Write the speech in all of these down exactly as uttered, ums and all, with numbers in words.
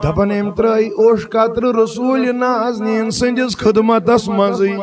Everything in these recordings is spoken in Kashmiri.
دپان أمۍ ترٲے اوٚش قطرٕ رسول نازنیٖن سٕنٛدِس خدمتس منٛزٕے۔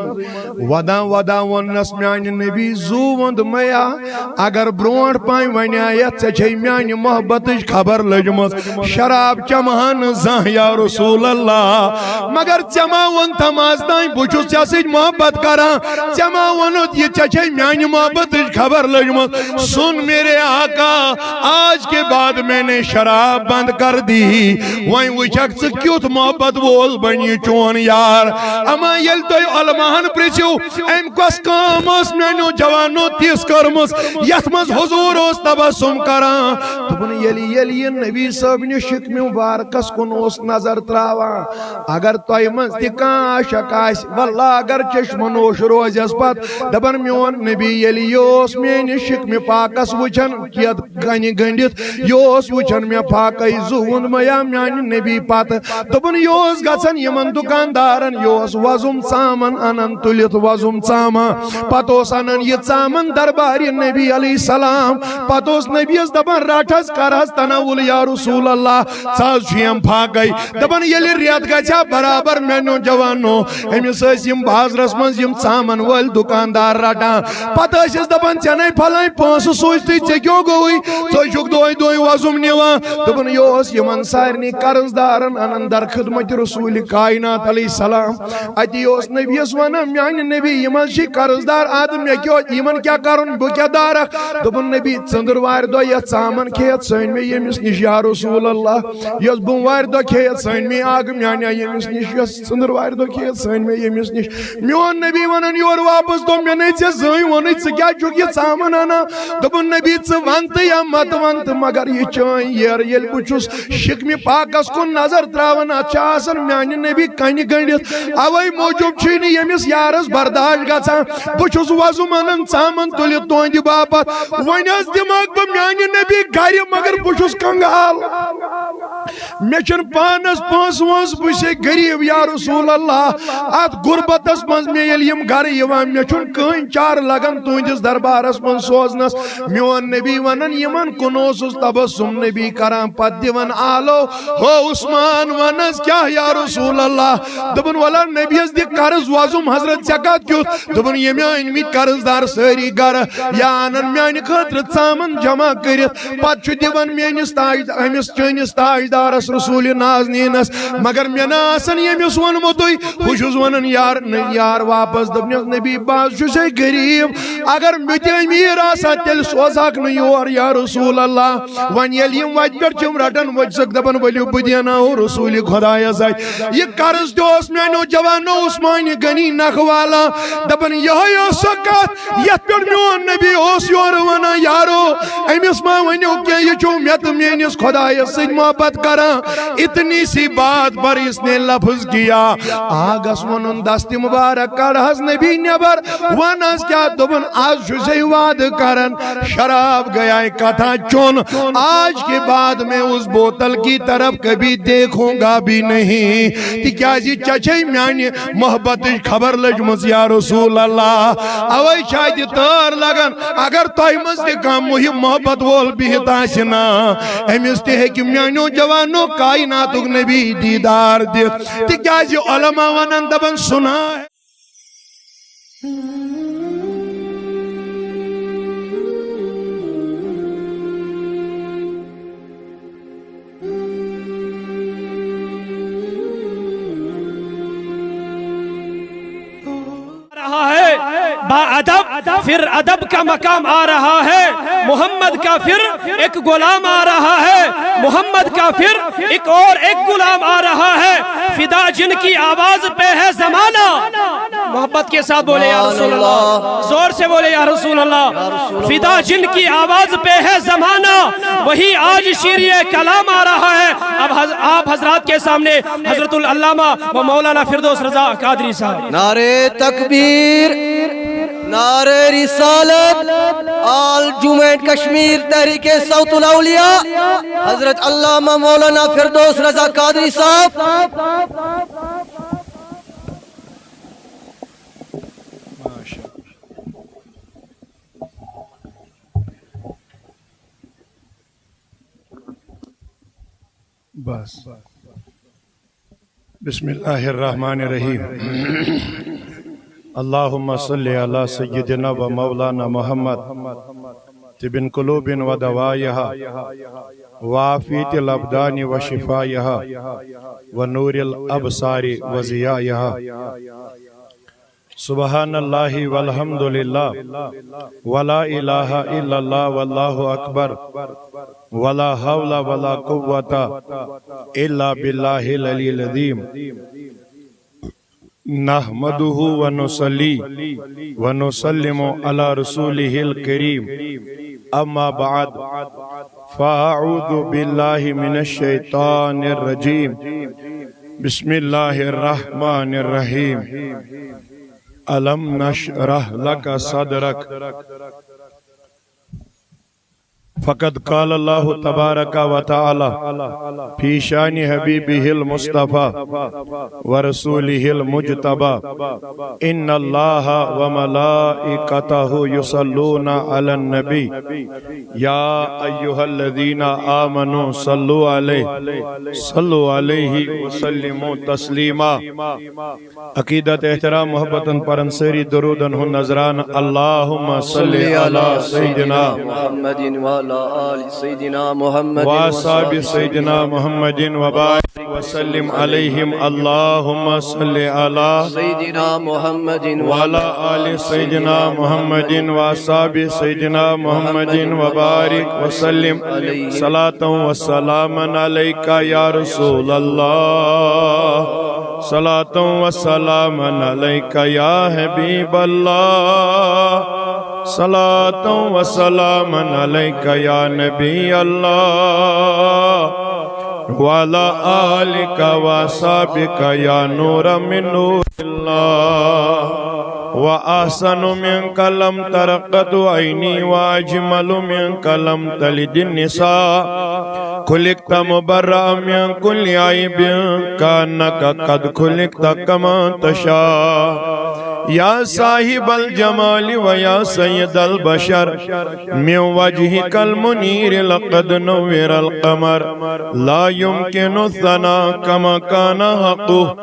ودان ودان ووٚننس، میانہِ نبی زُو ووٚند میا، اگر برونٛٹھ پہن ونیایتھ ژےٚ چھے میانہِ محبتٕچ خبر لٔجمٕژ، شراب چمہٕ ہا نہٕ زانٛہہ یا رسول اللہ۔ مگر ژےٚ ما ووٚنتھم از تام بہٕ چھُس ژےٚ سۭتۍ محبت کران؟ ژےٚ ما ووٚنُتھ یہِ ژےٚ چھے میانہِ محبتٕچ خبر لٔجمٕژ؟ سُن میرے آقا، آج کے بعد میں نے شراب بند کر دی۔ وۄنۍ وٕچھکھ ژٕ کیُتھ محبت وول بنہِ یہِ چون یار۔ اما ییٚلہِ تُہۍ علماہن پرژھِو، أمۍ کۄس کٲم ٲس میانیو جوانو تِژھ کٔرمٕژ یتھ منٛز حضور اوس تبسم کران؟ دوٚپُن، ییٚلہِ ییٚلہِ یہِ نبی صٲبنہِ شکمہِ مبارکس کُن اوس نظر تراوان، اگر تۄہہِ منٛز تہِ کانٛہہ عاشق آسہِ، واللہ اگر چشمہٕ نوش روزٮ۪س پتہٕ دپان، میون نبی ییٚلہِ یہِ اوس میٲنِس شکمہِ پاکس وٕچھان، یتھ گنہِ گٔنڈِتھ، یہِ اوس وٕچھان مےٚ پاکے زُو ووٚند میا میانہِ نبی پتہٕ۔ دوٚپُن، یہِ اوس گژھان یِمن دُکاندارن، یہِ اوس وۄزُم ژامن انان تُلِتھ، وۄزُم ژامن۔ پتہٕ اوس انان یہِ ژامن دربارِ نبی علیہ السلام۔ پتہٕ اوس نبیس دپان، رٹ حظ، کر حظ تناول یا رسول اللہ، ژٕ حظ چھُ یِم پاکے۔ دپان، ییٚلہِ رٮ۪تھ گژھِ ہا برابر میانیو جوانو، أمِس ٲسۍ یِم بازرس منٛز یِم ژامن وٲلۍ دُکاندار رٹان۔ پتہٕ ٲسِس دپان، ژےٚ نے پھلٲنۍ پونٛسہٕ سوٗزتھٕے، ژےٚ کیٛاہ گوٚوُے؟ ژٕ چھُکھ دۄہے دۄہے وۄزُم نِوان۔ دوٚپُن، یہِ اوس یِمن سارنٕے قرض دارن انان در خدمت رسول کائنات علیہ السلام۔ اتی اوس نبیس ونان، میانہِ نبی، یِم حظ چھِ قرض دار، ادٕ مےٚ کیٛاہ، یِمن کیٛاہ کرُن، بہٕ کیٛاہ دارکھ؟ دوٚپُن، نبی، ژٔنٛدٕروارِ دۄہ یتھ ژامن کھیٚیتھ، سۄ أنۍ مےٚ ییٚمِس نِش یا رسول اللہ۔ یۄس بوموارِ دۄہ کھیٚیتھ، سۄ أنۍ مےٚ اکھ میانہِ ییٚمِس نِش، یۄس ژٔنٛدٕروارِ دۄہ کھیٚیتھ، سۄ أنۍ مےٚ ییٚمِس نِش۔ میون نبی ونان یورٕ واپس، دوٚپ، مےٚ نے ژےٚ زٕہٕنۍ ووٚنُے، ژٕ کیٛازِ چھُکھ یہِ ژامن انان؟ دوٚپُن، نبی، ژٕ ون تہٕ یا مت ون تہٕ، مگر یہِ چٲنۍ یٔر، ییٚلہِ بہٕ چھُس شکمہِ پاکس کُن نظر تراوان، اتھ چھِ آسان میانہِ نبی کنہِ گٔنڈِتھ۔ اوے موٗجوٗب چھُے نہٕ ییٚمِس یارس برداشت گژھان۔ بہٕ چھُس وۄزُم انان ژامن تُلِتھ تُہنٛدِ باپتھ۔ وۄنۍ حظ دِمکھ بہٕ میانہِ نبی گرِ، مگر بہٕ چھُس کنگال۔ مےٚ چھُنہٕ پانس پونٛسہٕ وونٛسہٕ، بہٕ چھُسے غریٖب یا رسول اللہ۔ اتھ غربتس منٛز مےٚ ییٚلہِ یِم گرٕ یِوان، مےٚ چھُنہٕ کٕہٕنۍ چارٕ لگان تُہنٛدِس دربارس منٛز سوزنس۔ میون نبی ونان، یِمن کُن اوسُس تبسم نبی کران، پتہٕ دِوان آلو، ہو عثمان، ونس کیٛاہ یا رسول اللہ؟ دوٚپُن، ولا نبیس دِ قرض وۄزُم حضرت، ژےٚ کتھ کیُتھ؟ دوٚپُن، ییٚمہِ أنۍ مٕتۍ قرض دار سٲری گرٕ، یا انن میانہِ خٲطرٕ ژامن جمع کٔرِتھ، پتہٕ چھُ دِوان میٲنِس تاج، أمِس چٲنِس تاجدارس رسول نازنیٖنس، مگر مےٚ نہ آسن ییٚمِس ووٚنمُتُے۔ ہُہ چھُس ونان، یار، نہ یار واپس۔ دوٚپنس، نبی، بہٕ حظ چھُسے غریٖب، اگر مےٚ تہِ أمیٖر آسہٕ ہا، تیٚلہِ سوزہکھ نہٕ یور یا رسول اللہ۔ وۄنۍ ییٚلہِ یِم وتہِ پٮ۪ٹھ چھِم رٹان، وۄنۍ چھِکھ دپان، ؤلِو بہٕ دیناوو رسول خدایس اتھِ۔ یہِ قرض تہِ اوس میانیو جوانو عثمان غنی نکھٕ والا۔ دپان، یِہوٚے ٲس سۄ کتھ یتھ پٮ۪ٹھ میون نبی اوس یورٕ ونان، یارو، أمِس ما ؤنِو کینٛہہ، یہِ چھُ مےٚ تہٕ میٲنِس خدایس سۭتۍ محبت کران۔ اتنی سی بات پر اس نے لفظ کیا۔ آگس ووٚنُن، دست مبارک کڑ حظ نبی نٮ۪بر۔ ون حظ کیٛاہ؟ دوٚپُن، از چھُسے وعدٕ کران، شراب گیا ہے کتھا چون، آج کے بعد میں اس بوتل کی طرف کبھی دیکھوں گا بھی نہیں۔ تِکیٛازِ ژےٚ چھے میانہِ محبتٕچ خبر لٔجمٕژ یا رسول اللہ۔ اوے چھِ اتہِ تٲر لگان، اگر تۄہہِ منٛز تہِ کانٛہہ محب-، محبت وول بِہِتھ آسہِ نا، أمِس تہِ ہیٚکہِ میانیو جوانو کائناتُک نبی دیٖدار دِتھ۔ تِکیٛازِ علماء ونان، دپان، سُنا ہے۔ رہا ہے، با ادب، پھر ادب کا مقام آ رہا ہے۔ محمد کا پھر ایک غلام آ رہا ہے، محمد کا پھر ایک اور ایک غلام آ رہا ہے۔ فدا جن کی آواز پہ ہے زمانہ۔ محبت کے ساتھ بولے، یا رسول اللہ۔ زور سے بولے، یا رسول اللہ۔ فدا جن کی آواز پہ ہے زمانہ، وہی آج شیر یہ کلام آ رہا ہے۔ اب حض-، آپ حضرات کے سامنے حضرت العلامہ و مولانا فردوس رضا قادری صاحب۔ نعرہ تکبیر، نعرہ رسالت، آل جموں اینڈ کشمیر تحریک صوت الاولیاء، حضرت علامہ مولانا فردوس رضا قادری صاحب۔ بس۔ بسم الله الرحمن الرحيم. اللهم صل على سيدنا ومولانا محمد، طب القلوب ودوائها، وعافية الأبدان وشفائها، ونور الأبصار وضيائها. سبحان الله والحمد لله، ولا إله إلا الله والله أكبر، ولا حول ولا قوة إلا بالله العلي العظيم. نحمده ونصلي ونسلم على رسوله الكريم. أما بعد، فأعوذ بالله من الشيطان الرجيم. بسم الله الرحمن الرحيم. ألم نشرح لك صدرك. فقد قال الله تبارك وتعالى في شأن حبيبه المصطفى ورسوله المجتبى: إن الله وملائكته يصلون على النبي، يا أيها الذين آمنوا صلوا عليه، صلوا عليه وسلموا تسليما. عقیدت، احترام، محبتن پرن سٲری درودن ہُنٛد نذرانہٕ۔ اللهم صل على سيدنا محمد وعلى آل سيدنا محمد وأصحاب سيدنا محمد وبارك وسلم عليهم. اللهم صل على سيدنا محمد وعلى آل سيدنا محمد وأصحاب سيدنا محمد وبارك وسلم. صلاة وسلاما عليك يا رسول الله، صلاة وسلاما عليك يا حبيب الله، صلاة وسلاما عليك يا نبي الله، وعلى آلك وأصحابك يا نور من نور الله. وأحسن منك لم تر قط عيني، وأجمل منك لم تلد النساء. خلقت مبرأ من كل عيب، كأنك قد خلقت كما تشاء. يا صاحب الجمال ويا سيد البشر، من وجهك المنير لقد نور القمر. لا يمكن الثناء كما كان حقه.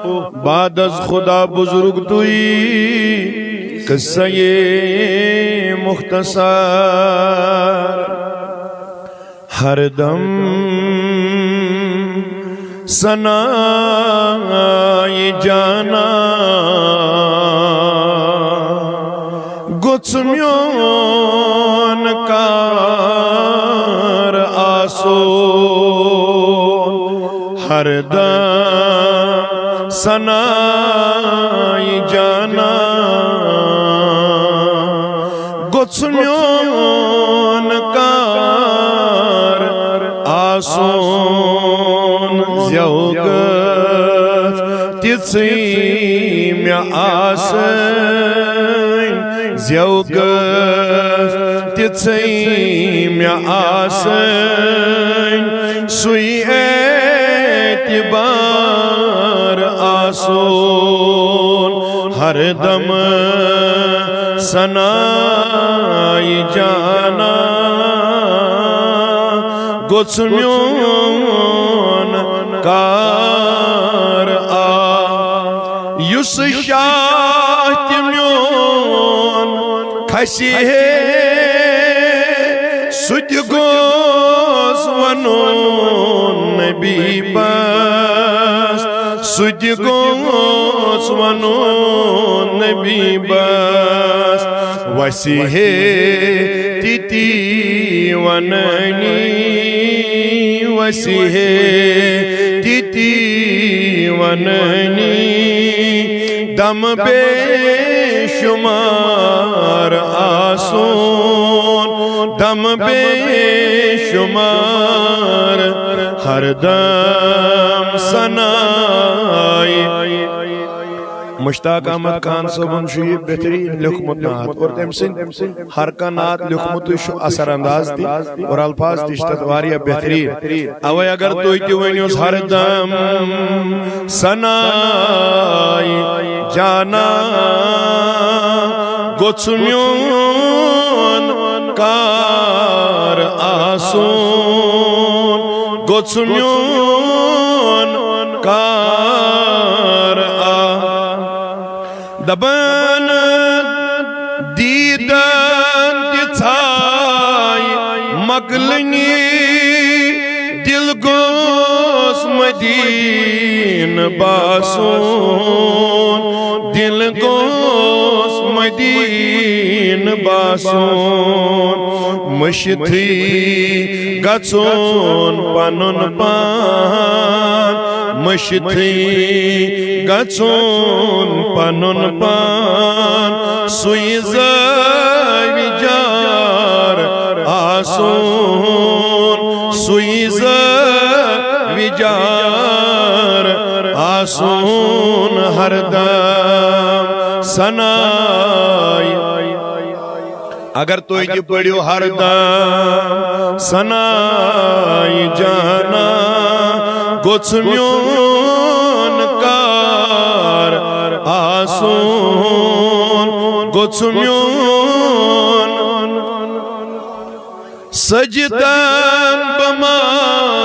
بعد از خدا بزرگ توئی، قصہ مختصر. ہر دم ثنائے جاناں گوٚژھ میون کار آسُن۔ ہر دم ثنائے جاناں گوٚژھ میون کار آسُن۔ زٮ۪و گٔژھ تِژھٕے مےٚ آسٕنۍ، زٮ۪و گٔژھ تِژھٕے مےٚ آسٕنۍ، سُے اعتبار آسُن۔ ہر دم ثنائے جاناں گوٚژھ میون کار آ، یُس شاہ تہِ میون کھسہِ ہے، سُہ تہِ گوٚژھ وَنُن نبی بس، سُہ تہِ گوٚژھ وَنُن نبی بس۔ وَسہِ ہے تِتی وَنٲنی، وَسہِ ہے تِتی وَنٲنی، دم بے شمار آسُن، دم بے شمار، ہر دم ثنائے۔ مشتاق احمد خان صٲبن چھُ یہِ بہتریٖن لیوٚکھمُت نعت، اور تٔمۍ سٕنٛدۍ ہر کانٛہہ نعت لیوٚکھمُتٕے چھُ اثر انداز تہِ، اور الفاظ تہِ چھِ تتھ واریاہ بہتریٖن۔ اوے اگر تُہۍ تہِ ؤنِوس ہر دم ثنائے جاناں گوٚژھ میون کار آسُن، گوٚژھ میون کار دپان دیدن تہِ ژھایہِ مۄکلنی، دل گوٚژھ مدینہٕ باسُن، دل گوٚژھ مدینہٕ باسُن، مٔشِتھٕے گژھُن پنُن پان، مٔشِتھٕے گژھُن پنُن پان، سُے زٲوِجار آسُن، سُے زٲوِجار آسُن ہردم ثناے۔ اگر تُہۍ تہِ پٔرِو ہردم ثناے جانا، گوٚژھ میون کار آسُن، گوٚژھ میون سجدن بہ ما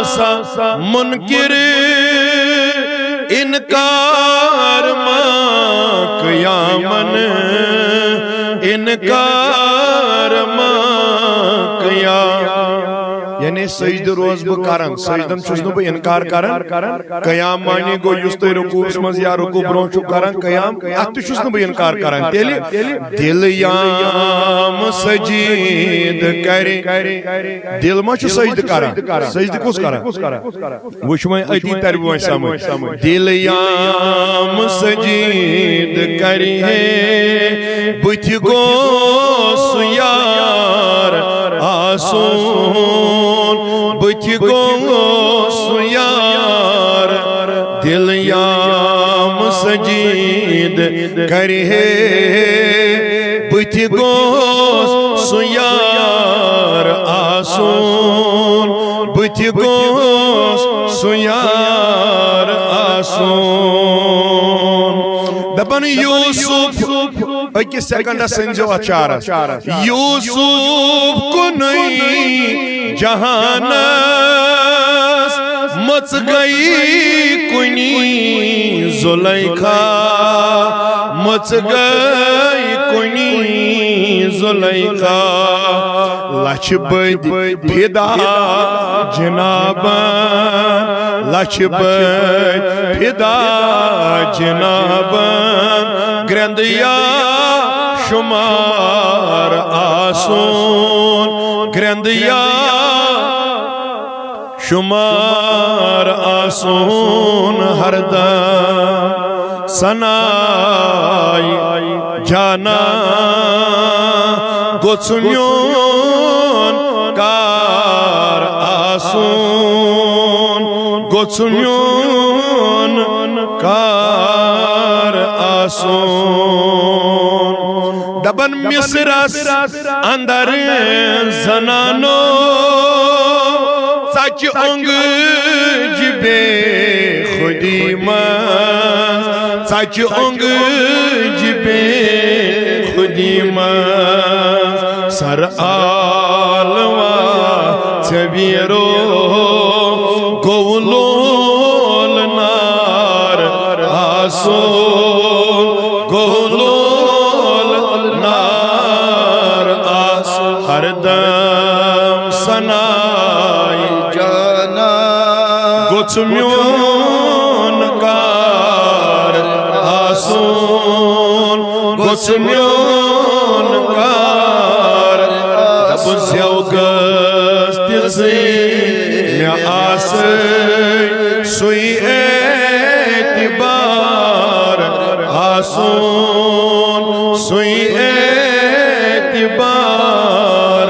سا منکر، انکار ما قیامن، انکار ما قیام۔ یعنی سجدٕ روز بہٕ کران، سجدن چھُس نہٕ بہٕ انکار کران۔ قیام معنی گوٚو یُس تُہۍ رکوعس منٛز یا رکوع برونٛہہ چھُو کران قیام، اتھ تہِ چھُس نہٕ بہٕ انکار کران۔ تیٚلہِ دل یام سجید کرِ، دل ما چھُ سجدٕ کران؟ سجدٕ کُس کران؟ وٕچھ وۄنۍ أتی ترِ وۄنۍ سمجھ۔ دل یام سجید کرِ ہے، بٕتھِ گوٚژھ یار آسُن، بٕتھِ گوٚژھ یار۔ دل یام سجید کرِ ہے، بٕتھِ گوٚژھ یار آسُن، بٕتھِ گوٚژھ یار آسُن۔ دپان یوسف، أکِس سیکنڈس أنۍزیو اتھ شعرس۔ یوسف کُنُے جہانس، مٔژ گٔیہِ کُنی زلیخا، مٔژ گٔیہِ کُنی زلیخا۔ لچھ بٔدۍ فدا جنابن، لچھ بٔدۍ فدا جنابن، گرٛنٛدیا شمار آسُن، گرٛنٛدیا شمار آسُن ہردم ثناے جانا، گوٚژھ میون کار آسُن، گوٚژھ میون کار آسُن۔ دپان مصرس اندر زنانو، ژچہِ اونگج بے خودی منٛز، ژچہِ اونگج بے خودی منٛز۔ سر عالما ژےٚ ویرو گوٚو لول نار آسُن، گوٚو لول نار آسُن۔ ہردم ثناے جانا، گوٚژھ میون کار آسُن، گوٚژھ میون کار۔ دپُن زٮ۪و گٔژھ تِژھٕے مےٚ آسٕنۍ، سُے اعتبار آسُن، سُے اعتبار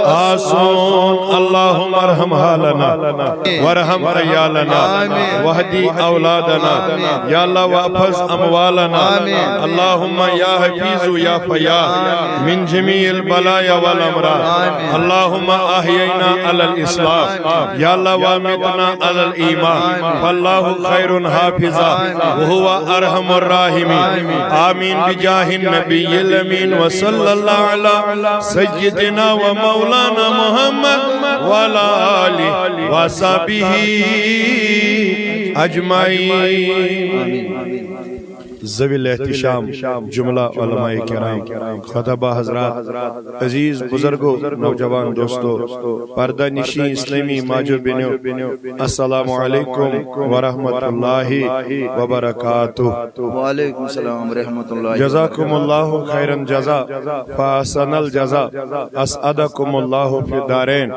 آسُن۔ اللهم ارحم حالنا وارحم عيالنا واهد اولادنا۔ یا اللہ واحفظ اموالنا۔ اللهم يا حفيظ يا فياض من جميع البلايا والامراض۔ اللهم احينا على الاسلام۔ یا اللہ وامتنا على الايمان، فالله خير حافظا وهو ارحم الراحمين۔ آمين بجاه النبي الامين، وصلى الله على سيدنا ومولانا محمد وعلى آله وصحبه أجمعين۔ ذوی الاحتشام، جملہ علماء کرام، خطبہ حضرات، عزیز بزرگو، نوجوان دوستو، پردہ نشین اسلامی ماجو بینو، السلام علیکم ورحمۃ اللہ وبرکاتہ۔ وعلیکم السلام ورحمۃ اللہ۔ جزاکم اللہ خیرا جزا، فاحسن الجزا، اسعدکم اللہ فی الدارین۔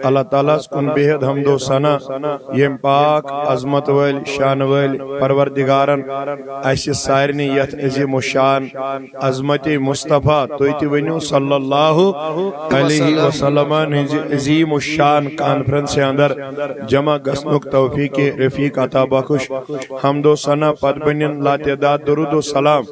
اللہ تعالیٰ ہس کُن بے حد حمد و ثنا، یم پاک عظمت وٲلۍ شان وٲلۍ پروردگارن اسہِ سارنٕے یتھ عظیم الشان عظمت مصطفیٰ، تُہۍ تہِ ؤنِو صلی اللہ علیہ وسلمن ہٕنٛزِ عظیم الشان کانفرنسہِ اندر جمع گژھنُک توفیق رفیق عطا بخش۔ حمد و ثنا پتہٕ بنن لاتعداد درود و سلام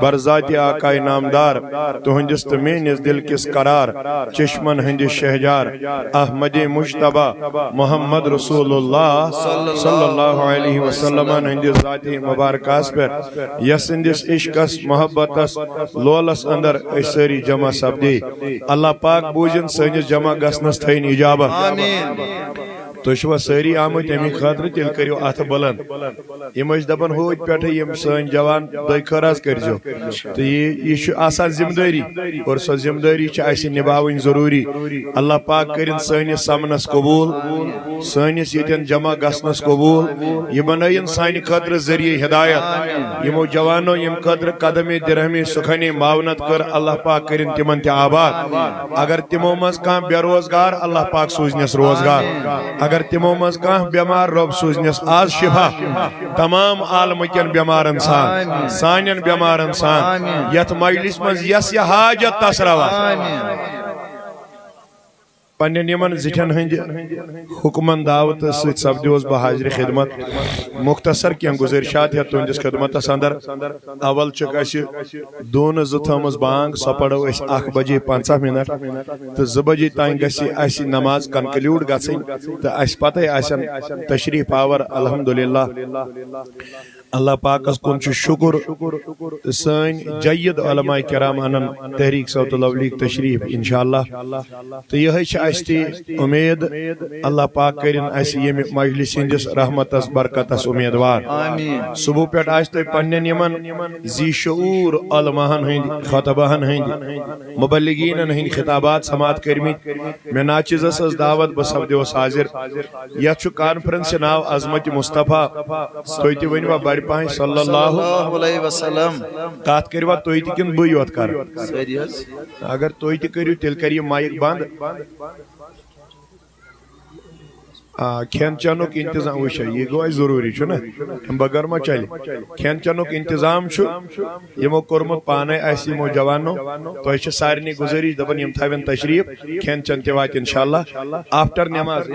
بر ذات آقائے نامدار، تُہنٛدِس تہٕ میٲنِس دل کِس قرار چشمن ہٕنٛدِ شہجار احمد مجتبیٰ محمد رسول اللہ صلی اللہ علیہ وسلمن ہٕنٛدِ ذاتِ مبارکس پٮ۪ٹھ، یس سٕنٛدِس عشقس محبتس لولس اندر أسۍ سٲری جمع سپدے۔ اللہ پاک بوٗزِن سٲنِس جمع گژھنس تھٲیِن اجابت۔ آمین۔ تُہۍ چھِوا سٲری آمٕتۍ اَمی خٲطرٕ؟ تیٚلہِ کٔرِو اَتھٕ بُلند۔ یِم ٲسۍ دَپان ہوٗتۍ پٮ۪ٹھٕ یِم سٲنۍ جوان دۄیہِ خٲر حظ کٔرۍزیو۔ تہٕ یہِ یہِ چھُ آسان ذمہٕ دٲری، اور سۄ ذمہٕ دٲری چھِ اَسہِ نِباوٕنۍ ضروٗری۔ اللہ پاک کٔرِن سٲنِس سَمنَس قبوٗل، سٲنِس ییٚتٮ۪ن جمع گژھنَس قبوٗل۔ یہِ بَنٲیِن سانہِ خٲطرٕ ذٔریعہٕ ہدایت۔ یِمو جوانو یِم خٲطرٕ قدمِ درہمِ سُخنِ معاونت کٔر، اللہ پاک کٔرِن تِمن تہِ آباد۔ اگر تِمو منٛز کانٛہہ بے روزگار، اللہ پاک سوٗزنس روزگار۔ اگر تِمو منٛز کانٛہہ بٮ۪مار، رۄب سوٗزنس آز شفا۔ تمام عالمہٕ کٮ۪ن بٮ۪مارن سان، سانٮ۪ن بٮ۪مارن سان، یتھ مجلس منٛز یس یہِ حاجت تس روا۔ پننٮ۪ن یِمن زِٹھٮ۪ن ہٕنٛدِ حُکمن دعوتہٕ سۭتۍ سپدیوس بہٕ حاضرِ خدمت۔ مختصر کینٛہہ گُزٲرِشات ہٮ۪تھ تُہنٛدِس خدمتس اندر۔ اول چھکھ اسہِ دوٗنہٕ زٕ تھٲومٕژ بانگ، سۄ پرو أسۍ اکھ بجے پنٛژاہ منٹ، تہٕ زٕ بجے تام گژھِ اسہِ نماز conclude گژھٕنۍ، تہٕ اسہِ پتے آسن تشریف آور۔ الحمدللہ، اللہ پاکس کُن چھُ شُکر، سٲنۍ جید علماء کرام انن تحریک صوت التبلیغ تشریف انشاءاللہ۔ تہٕ یِہوٚے چھِ اَسہِ تہِ اُمید، اللہ پاک کٔرِن اَسہِ ییٚمہِ مجلسہِ ہِنٛدِس رحمتس برکتس اُمیدوار۔ آمین۔ صبح پٮ۪ٹھ آسہِ تۄہہِ پننٮ۪ن یِمن ذی شعوٗر علماہن ہٕنٛدۍ، خطباہن ہٕنٛدۍ، مبلغیٖنن ہٕنٛدۍ خطابات سماعت کٔرمٕتۍ۔ مےٚ ناچیزس ٲس دعوت، بہٕ سپدیوس حاضر۔ یتھ چھُ کانفرنس ناو عظمت مصطفیٰ۔ تُہۍ تہِ ؤنِو بڑِ پہن صلی اللہ۔ اللہ علیہ وسلم۔ کتھ کٔرِوا تُہۍ تہِ کِنہٕ بٕے یوت کرٕ؟ سٲری حظ۔ اگر تُہۍ تہِ کٔرِو، تیٚلہِ کَرِ یہِ مایِک بنٛد۔ آ، کھٮ۪ن چٮ۪نُک انتظام وٕچھو، یہِ گوٚو اَسہِ ضروٗری، چھُنہ؟ اَمہِ بغٲر ما چلہِ؟ کھٮ۪ن چٮ۪نُک انتظام چھُ یِمو کوٚرمُت پانے اَسہِ، یِمو جوانو۔ تۄہہِ چھِ سارنٕے گُزٲرِش، دَپان یِم تھاوَن تشریٖف، کھٮ۪ن چٮ۪ن تہِ واتہِ انشاءاللہ after نماز۔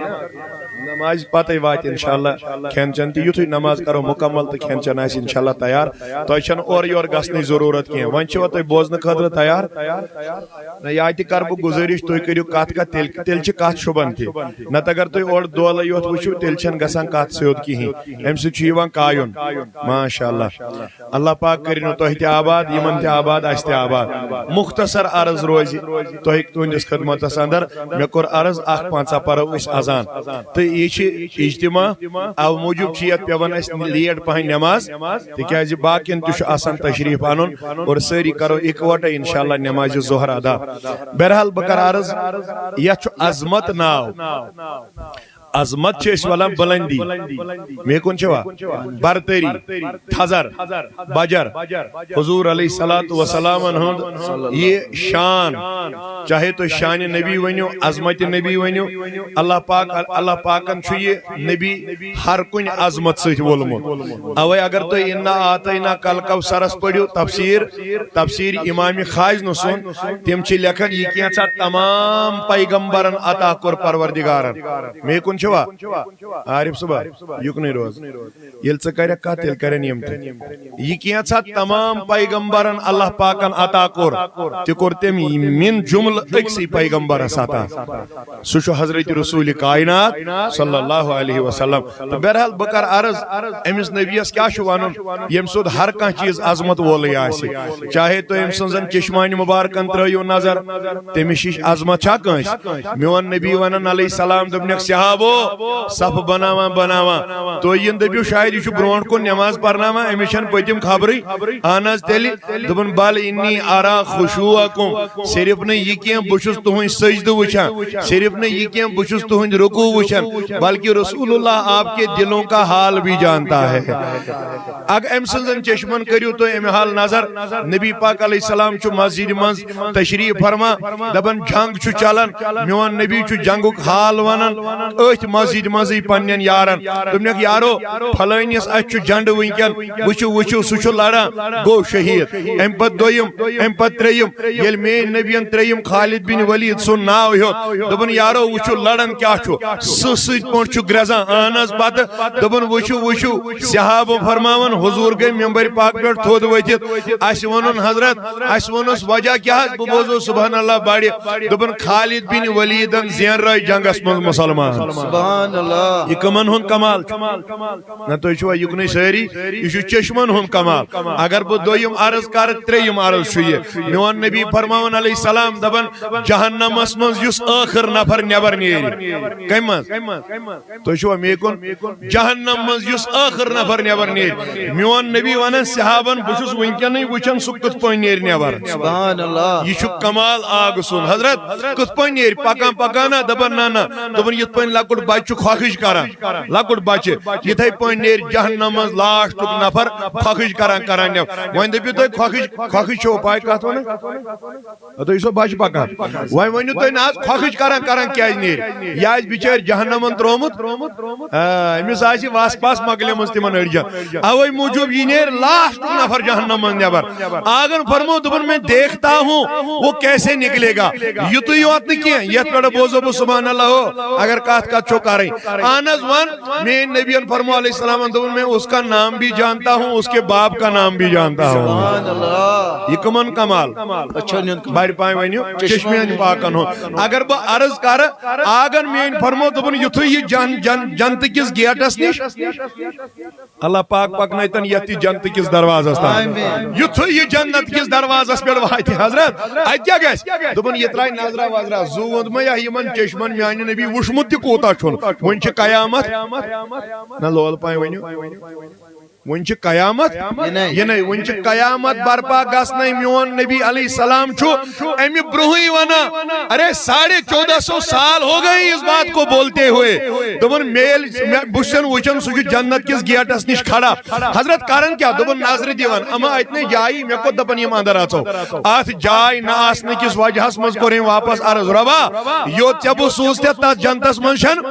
نمازِ پتے واتہِ انشاءاللہ کھٮ۪ن چٮ۪ن تہِ۔ یُتھُے نماز کرو مکمل تہٕ کھٮ۪ن چٮ۪ن آسہِ انشاءاللہ تیار۔ تۄہہِ چھَنہٕ اورٕ یورٕ گژھنٕچ ضروٗرت کینٛہہ۔ وۄنۍ چھِوا تُہۍ بوزنہٕ خٲطرٕ تیار؟ نہ، یا تہِ کرٕ بہٕ گُزٲرِش، تُہۍ کٔرِو کتھ کتھ، تیٚلہِ، تیٚلہِ چھِ کتھ شوٗبان تہِ۔ نتہٕ اگر تُہۍ اورٕ دولے یوت وٕچھِو، تیٚلہِ چھَنہٕ گژھان کتھ سیوٚد کِہیٖنۍ۔ اَمہِ سۭتۍ چھُ یِوان کایُن۔ ماشاءاللہ۔ اللہ پاک کٔرِنو تۄہہِ تہِ آباد، یِمن تہِ آباد، اَسہِ تہِ آباد۔ مختصر عرض روزِ تۄہہِ، تُہنٛدِس خدمتس اندر۔ مےٚ کوٚر عرض، اکھ پنٛژاہ پرو أسۍ اذان۔ تہٕ یہِ چھِ اجتماع، اَوٕ موٗجوٗب چھِ یتھ پٮ۪وان اَسہِ late پہن نماز، تِکیازِ باقین تہِ چھُ آسان تشریٖف اَنُن، اور سٲری کرو اِکوٹے انشاءاللہ نمازِ ظہر ادا۔ بہرحال، بہٕ کرٕ عرض، یتھ چھُ عظمت ناو۔ عظمت چھِ أسۍ ونان بلندی، مےٚ کُن چھِ وا؟ برتری، تھزر، بجر۔ حضور علیہ الصلوۃ والسلامن ہُنٛد یہِ شان، چاہے تُہۍ شانِ نبی ؤنِو، عظمت نبی ؤنِو، اللہ پاک، اللہ پاکن چھُ یہِ نبی ہر کُنہِ عظمت سۭتۍ وولمُت۔ اوے اگر تُہۍ انا اعطینا کل کوثرس پٔرِو تفسیر، تفسیر امام خازنہٕ سُنٛد، تِم چھِ لیکھان یہِ کینٛژھا تمام پیغمبرن عطا کوٚر پروردگارن۔ مےٚ کُن چھِ وا؟ عارف صٲبا، یُکنُے روز۔ ییٚلہِ ژٕ کرکھ کتھ، تیٚلہِ کرن یِم تہِ۔ یہِ کینٛژھا تمام پیغمبرن اللہ پاکن عطا کوٚر، تہِ کوٚر تٔمۍ من جملہٕ أکسٕے پیغمبرس عطا۔ سُہ چھُ حضرت رسول کائنات صلی اللہ علیہ وسلم۔ تہٕ بہرحال بہٕ کرٕ عرض، أمِس نبیَس کیٛاہ چھُ وَنُن، ییٚمہِ سُنٛد ہر کانٛہہ چیٖز عظمت وولٕے آسہِ۔ چاہے تُہۍ أمۍ سٕنٛزن چشمانِ مبارکن ترٲیِو نظر، تٔمِس ہِش عظمت چھا کٲنٛسہِ؟ میون نبی ونان علیہ السلام، دوٚپنکھ، صحابو، صف بناوان بناوان، تُہۍ یِن دٔپِو شاید یہِ چھُ برونٛٹھ کُن نٮ۪ماز پرناوان، أمِس چھَنہٕ پٔتِم خبرٕے۔ اہن حظ تیٚلہِ۔ دوٚپُن، "بل انی ارا خشوعکم"، صرف نہٕ یہِ کینٛہہ، بہٕ چھُس تُہٕنٛدۍ سجدٕ وٕچھان، صرف نہٕ یہِ کینٛہہ، بہٕ چھُس تُہٕنٛدۍ رکوع وٕچھان، بلکہ رسول اللہ آپ کے دلوں کا حال بھی جانتا ہے۔ اگر أمۍ سٕنٛزن چشمن کٔرِو تُہۍ اَمہِ حال نظر، نبی پاک علیہ السلام چھُ مسجدِ منٛز تشریف فرما، دپان، "جنگ چھُ چلان، میون نبی چھُ جنگُک حال ونان، أتھۍ مسجدِ منٛزٕے پننٮ۪ن یارن۔ دوٚپنکھ، یارو، فلٲنِس اَتھِ چھُ جنڈٕ وٕنکٮ۪ن، وٕچھِو، وٕچھِو، سُہ چھُ لڑان، گوٚو شہید۔" امہِ پتہٕ دوٚیِم، امہِ پتہٕ ترٛیٚیِم۔ ییٚلہِ میٲنۍ نبیَن ترٛیٚیِم خالد بن ولید سُنٛد ناو ہیوٚت، دوٚپُن، یارو، وٕچھِو، لڑان کیٛاہ چھُ، سٕہہ سٕنٛدۍ پٲٹھۍ چھُ گرٛزان۔ اہن حظ، پتہٕ دوٚپُن، وٕچھِو، وٕچھِو، صحابہٕ فرماوان، حضور گٔے ممبر پاک پٮ۪ٹھ تھوٚد ؤتھِتھ، اَسہِ ووٚنُن، حضرت، اَسہِ ووٚنُس، وجہ کیٛاہ؟ بہٕ بوزو سبحان اللہ بڑِ۔ دوٚپُن، خالد بن ولیدن زینرٲے جنگس منٛز مسلمان۔ سبحان اللہ۔ یہِ کٕمن ہُنٛد کمال چھُ؟ نہ، تُہۍ چھِوا یُکنُے سٲری؟ یہِ چھُ چشمن ہُنٛد کمال۔ اگر بہٕ دوٚیِم عرض کرٕ، ترٛیٚیِم عرض چھُ یہِ۔ میون نبی فرماوان علیہ السلام، دپان، جہنمس منٛز یُس ٲخر نفر نٮ۪بر نیرِ۔ کمہِ منٛز؟ تُہۍ چھِوا مے کُن؟ جہنم منٛز یُس ٲخر نفر نٮ۪بر نیرِ، میون نبی ونان صحابن، بہٕ چھُس وٕنکیٚنٕے وٕچھان سُہ کِتھ پٲٹھۍ نیرِ نٮ۪بر۔ سبحان اللہ۔ یہِ چھُ کمال آگہٕ سُنٛد۔ حضرت، کِتھ پٲٹھۍ نیرِ؟ پکان پکان ہا، دپان، نہ نہ، دوٚپُن، یِتھ پٲٹھۍ لۄکُٹ بچہِ چھُ کھۄکھٕج کران، لۄکُٹ بچہِ، یِتھے پٲٹھۍ نیرِ جہنم منٛز لاسٹُک نفر کھۄکھٕج کران کران نٮ۪بر۔ وۄنۍ دٔپِو تُہۍ، کھۄکھٕج، کھۄکھٕج چھو پاے کتھ ونان؟ تُہۍ چھِو بچہِ پکان۔ وۄنۍ ؤنِو تُہۍ، نہ حظ، کھۄکھٕج کران کران کیازِ نیرِ؟ یہِ آسہِ بِچٲرۍ جہنمن ترٛوومُت۔ آ، أمِس آسہِ وس پس مۄکلیمٕژ تِمن أڑجن۔ اوے موٗجوٗب یہِ نیرِ لاسٹُک نفر جہنم منٛز نٮ۪بر۔ آگن فرمو، دوٚپُن، میں دیکھتا ہوں وہ کیسے نکلے گا۔ یُتُے یوت نہٕ کینٛہہ، یتھ پٮ۪ٹھ بوزو بہٕ سبحان اللہ ہو، اگر کتھ کتھ چھو کرٕنۍ۔ اہن حظ ون، میٲنۍ نبین فرمو علیہ السلام، دوٚپُن، میں اس کا نام بھی جانتا ہوں، اس کے باپ کا نام بھی جانتا ہوں۔ سبحان اللہ۔ یہِ کٕمن کمال؟ اچھا، نیُن کمال۔ بڑِ پایہِ ؤنِو، چشمین پاکن ہُنٛد۔ اگر بہٕ عرض کرٕ، آگن میٲنۍ فرمو، دوٚپُن، یُتھُے یہِ جن-، جن-، جنتہٕ کِس گیٹس نِش، اللہ پاک پکنٲیتن یتھ تہِ جنتہٕ کِس دروازس تام۔ آمین۔ یُتھُے یہِ جنت کِس دروازس پٮ۪ٹھ واتہِ، حضرت، اتہِ کیٛاہ گژھِ؟ دوٚپُن، یہِ ترایہِ نظرا وظرا، زوٗن ما یا یِمن چشمن میانہِ نبی وُچھمُت تہِ کوٗتاہ چھُنہٕ۔ وۄنۍ چھِ قیامت۔ نہ، لول پایہِ ؤنِو۔ وۄنۍ چھِ قیامت یِنَے۔ یِنَے، وۄنۍ چھِ قیامت برپا گژھنَے۔ میون نبی علیہ السلام چھُ اَمہِ برونٛہٕے وَنان، ارے، ساڑھے چودہ سو سال ہو گئے اس بات کو بولتے ہوئے۔ دوٚپُن، مےٚ ییٚلہِ، مےٚ، بہٕ چھُسَن وٕچھان، سُہ چھُ جنت کِس گیٹَس نِش کھڑا۔ حضرت، کران کیٛاہ؟ دوٚپُن، نظرِ دِوان، اما اَتہِ نے جایی، مےٚ کوٚت دَپان یِم اَندَر اَژو۔ اَتھ جاے نہ آسنہٕ کِس وجہَس منٛز کوٚر أمۍ واپس عرض، رۄبا، یوٚت ژےٚ بہٕ سوٗزتھَتھ تَتھ جنتَس منٛز چھَنہٕ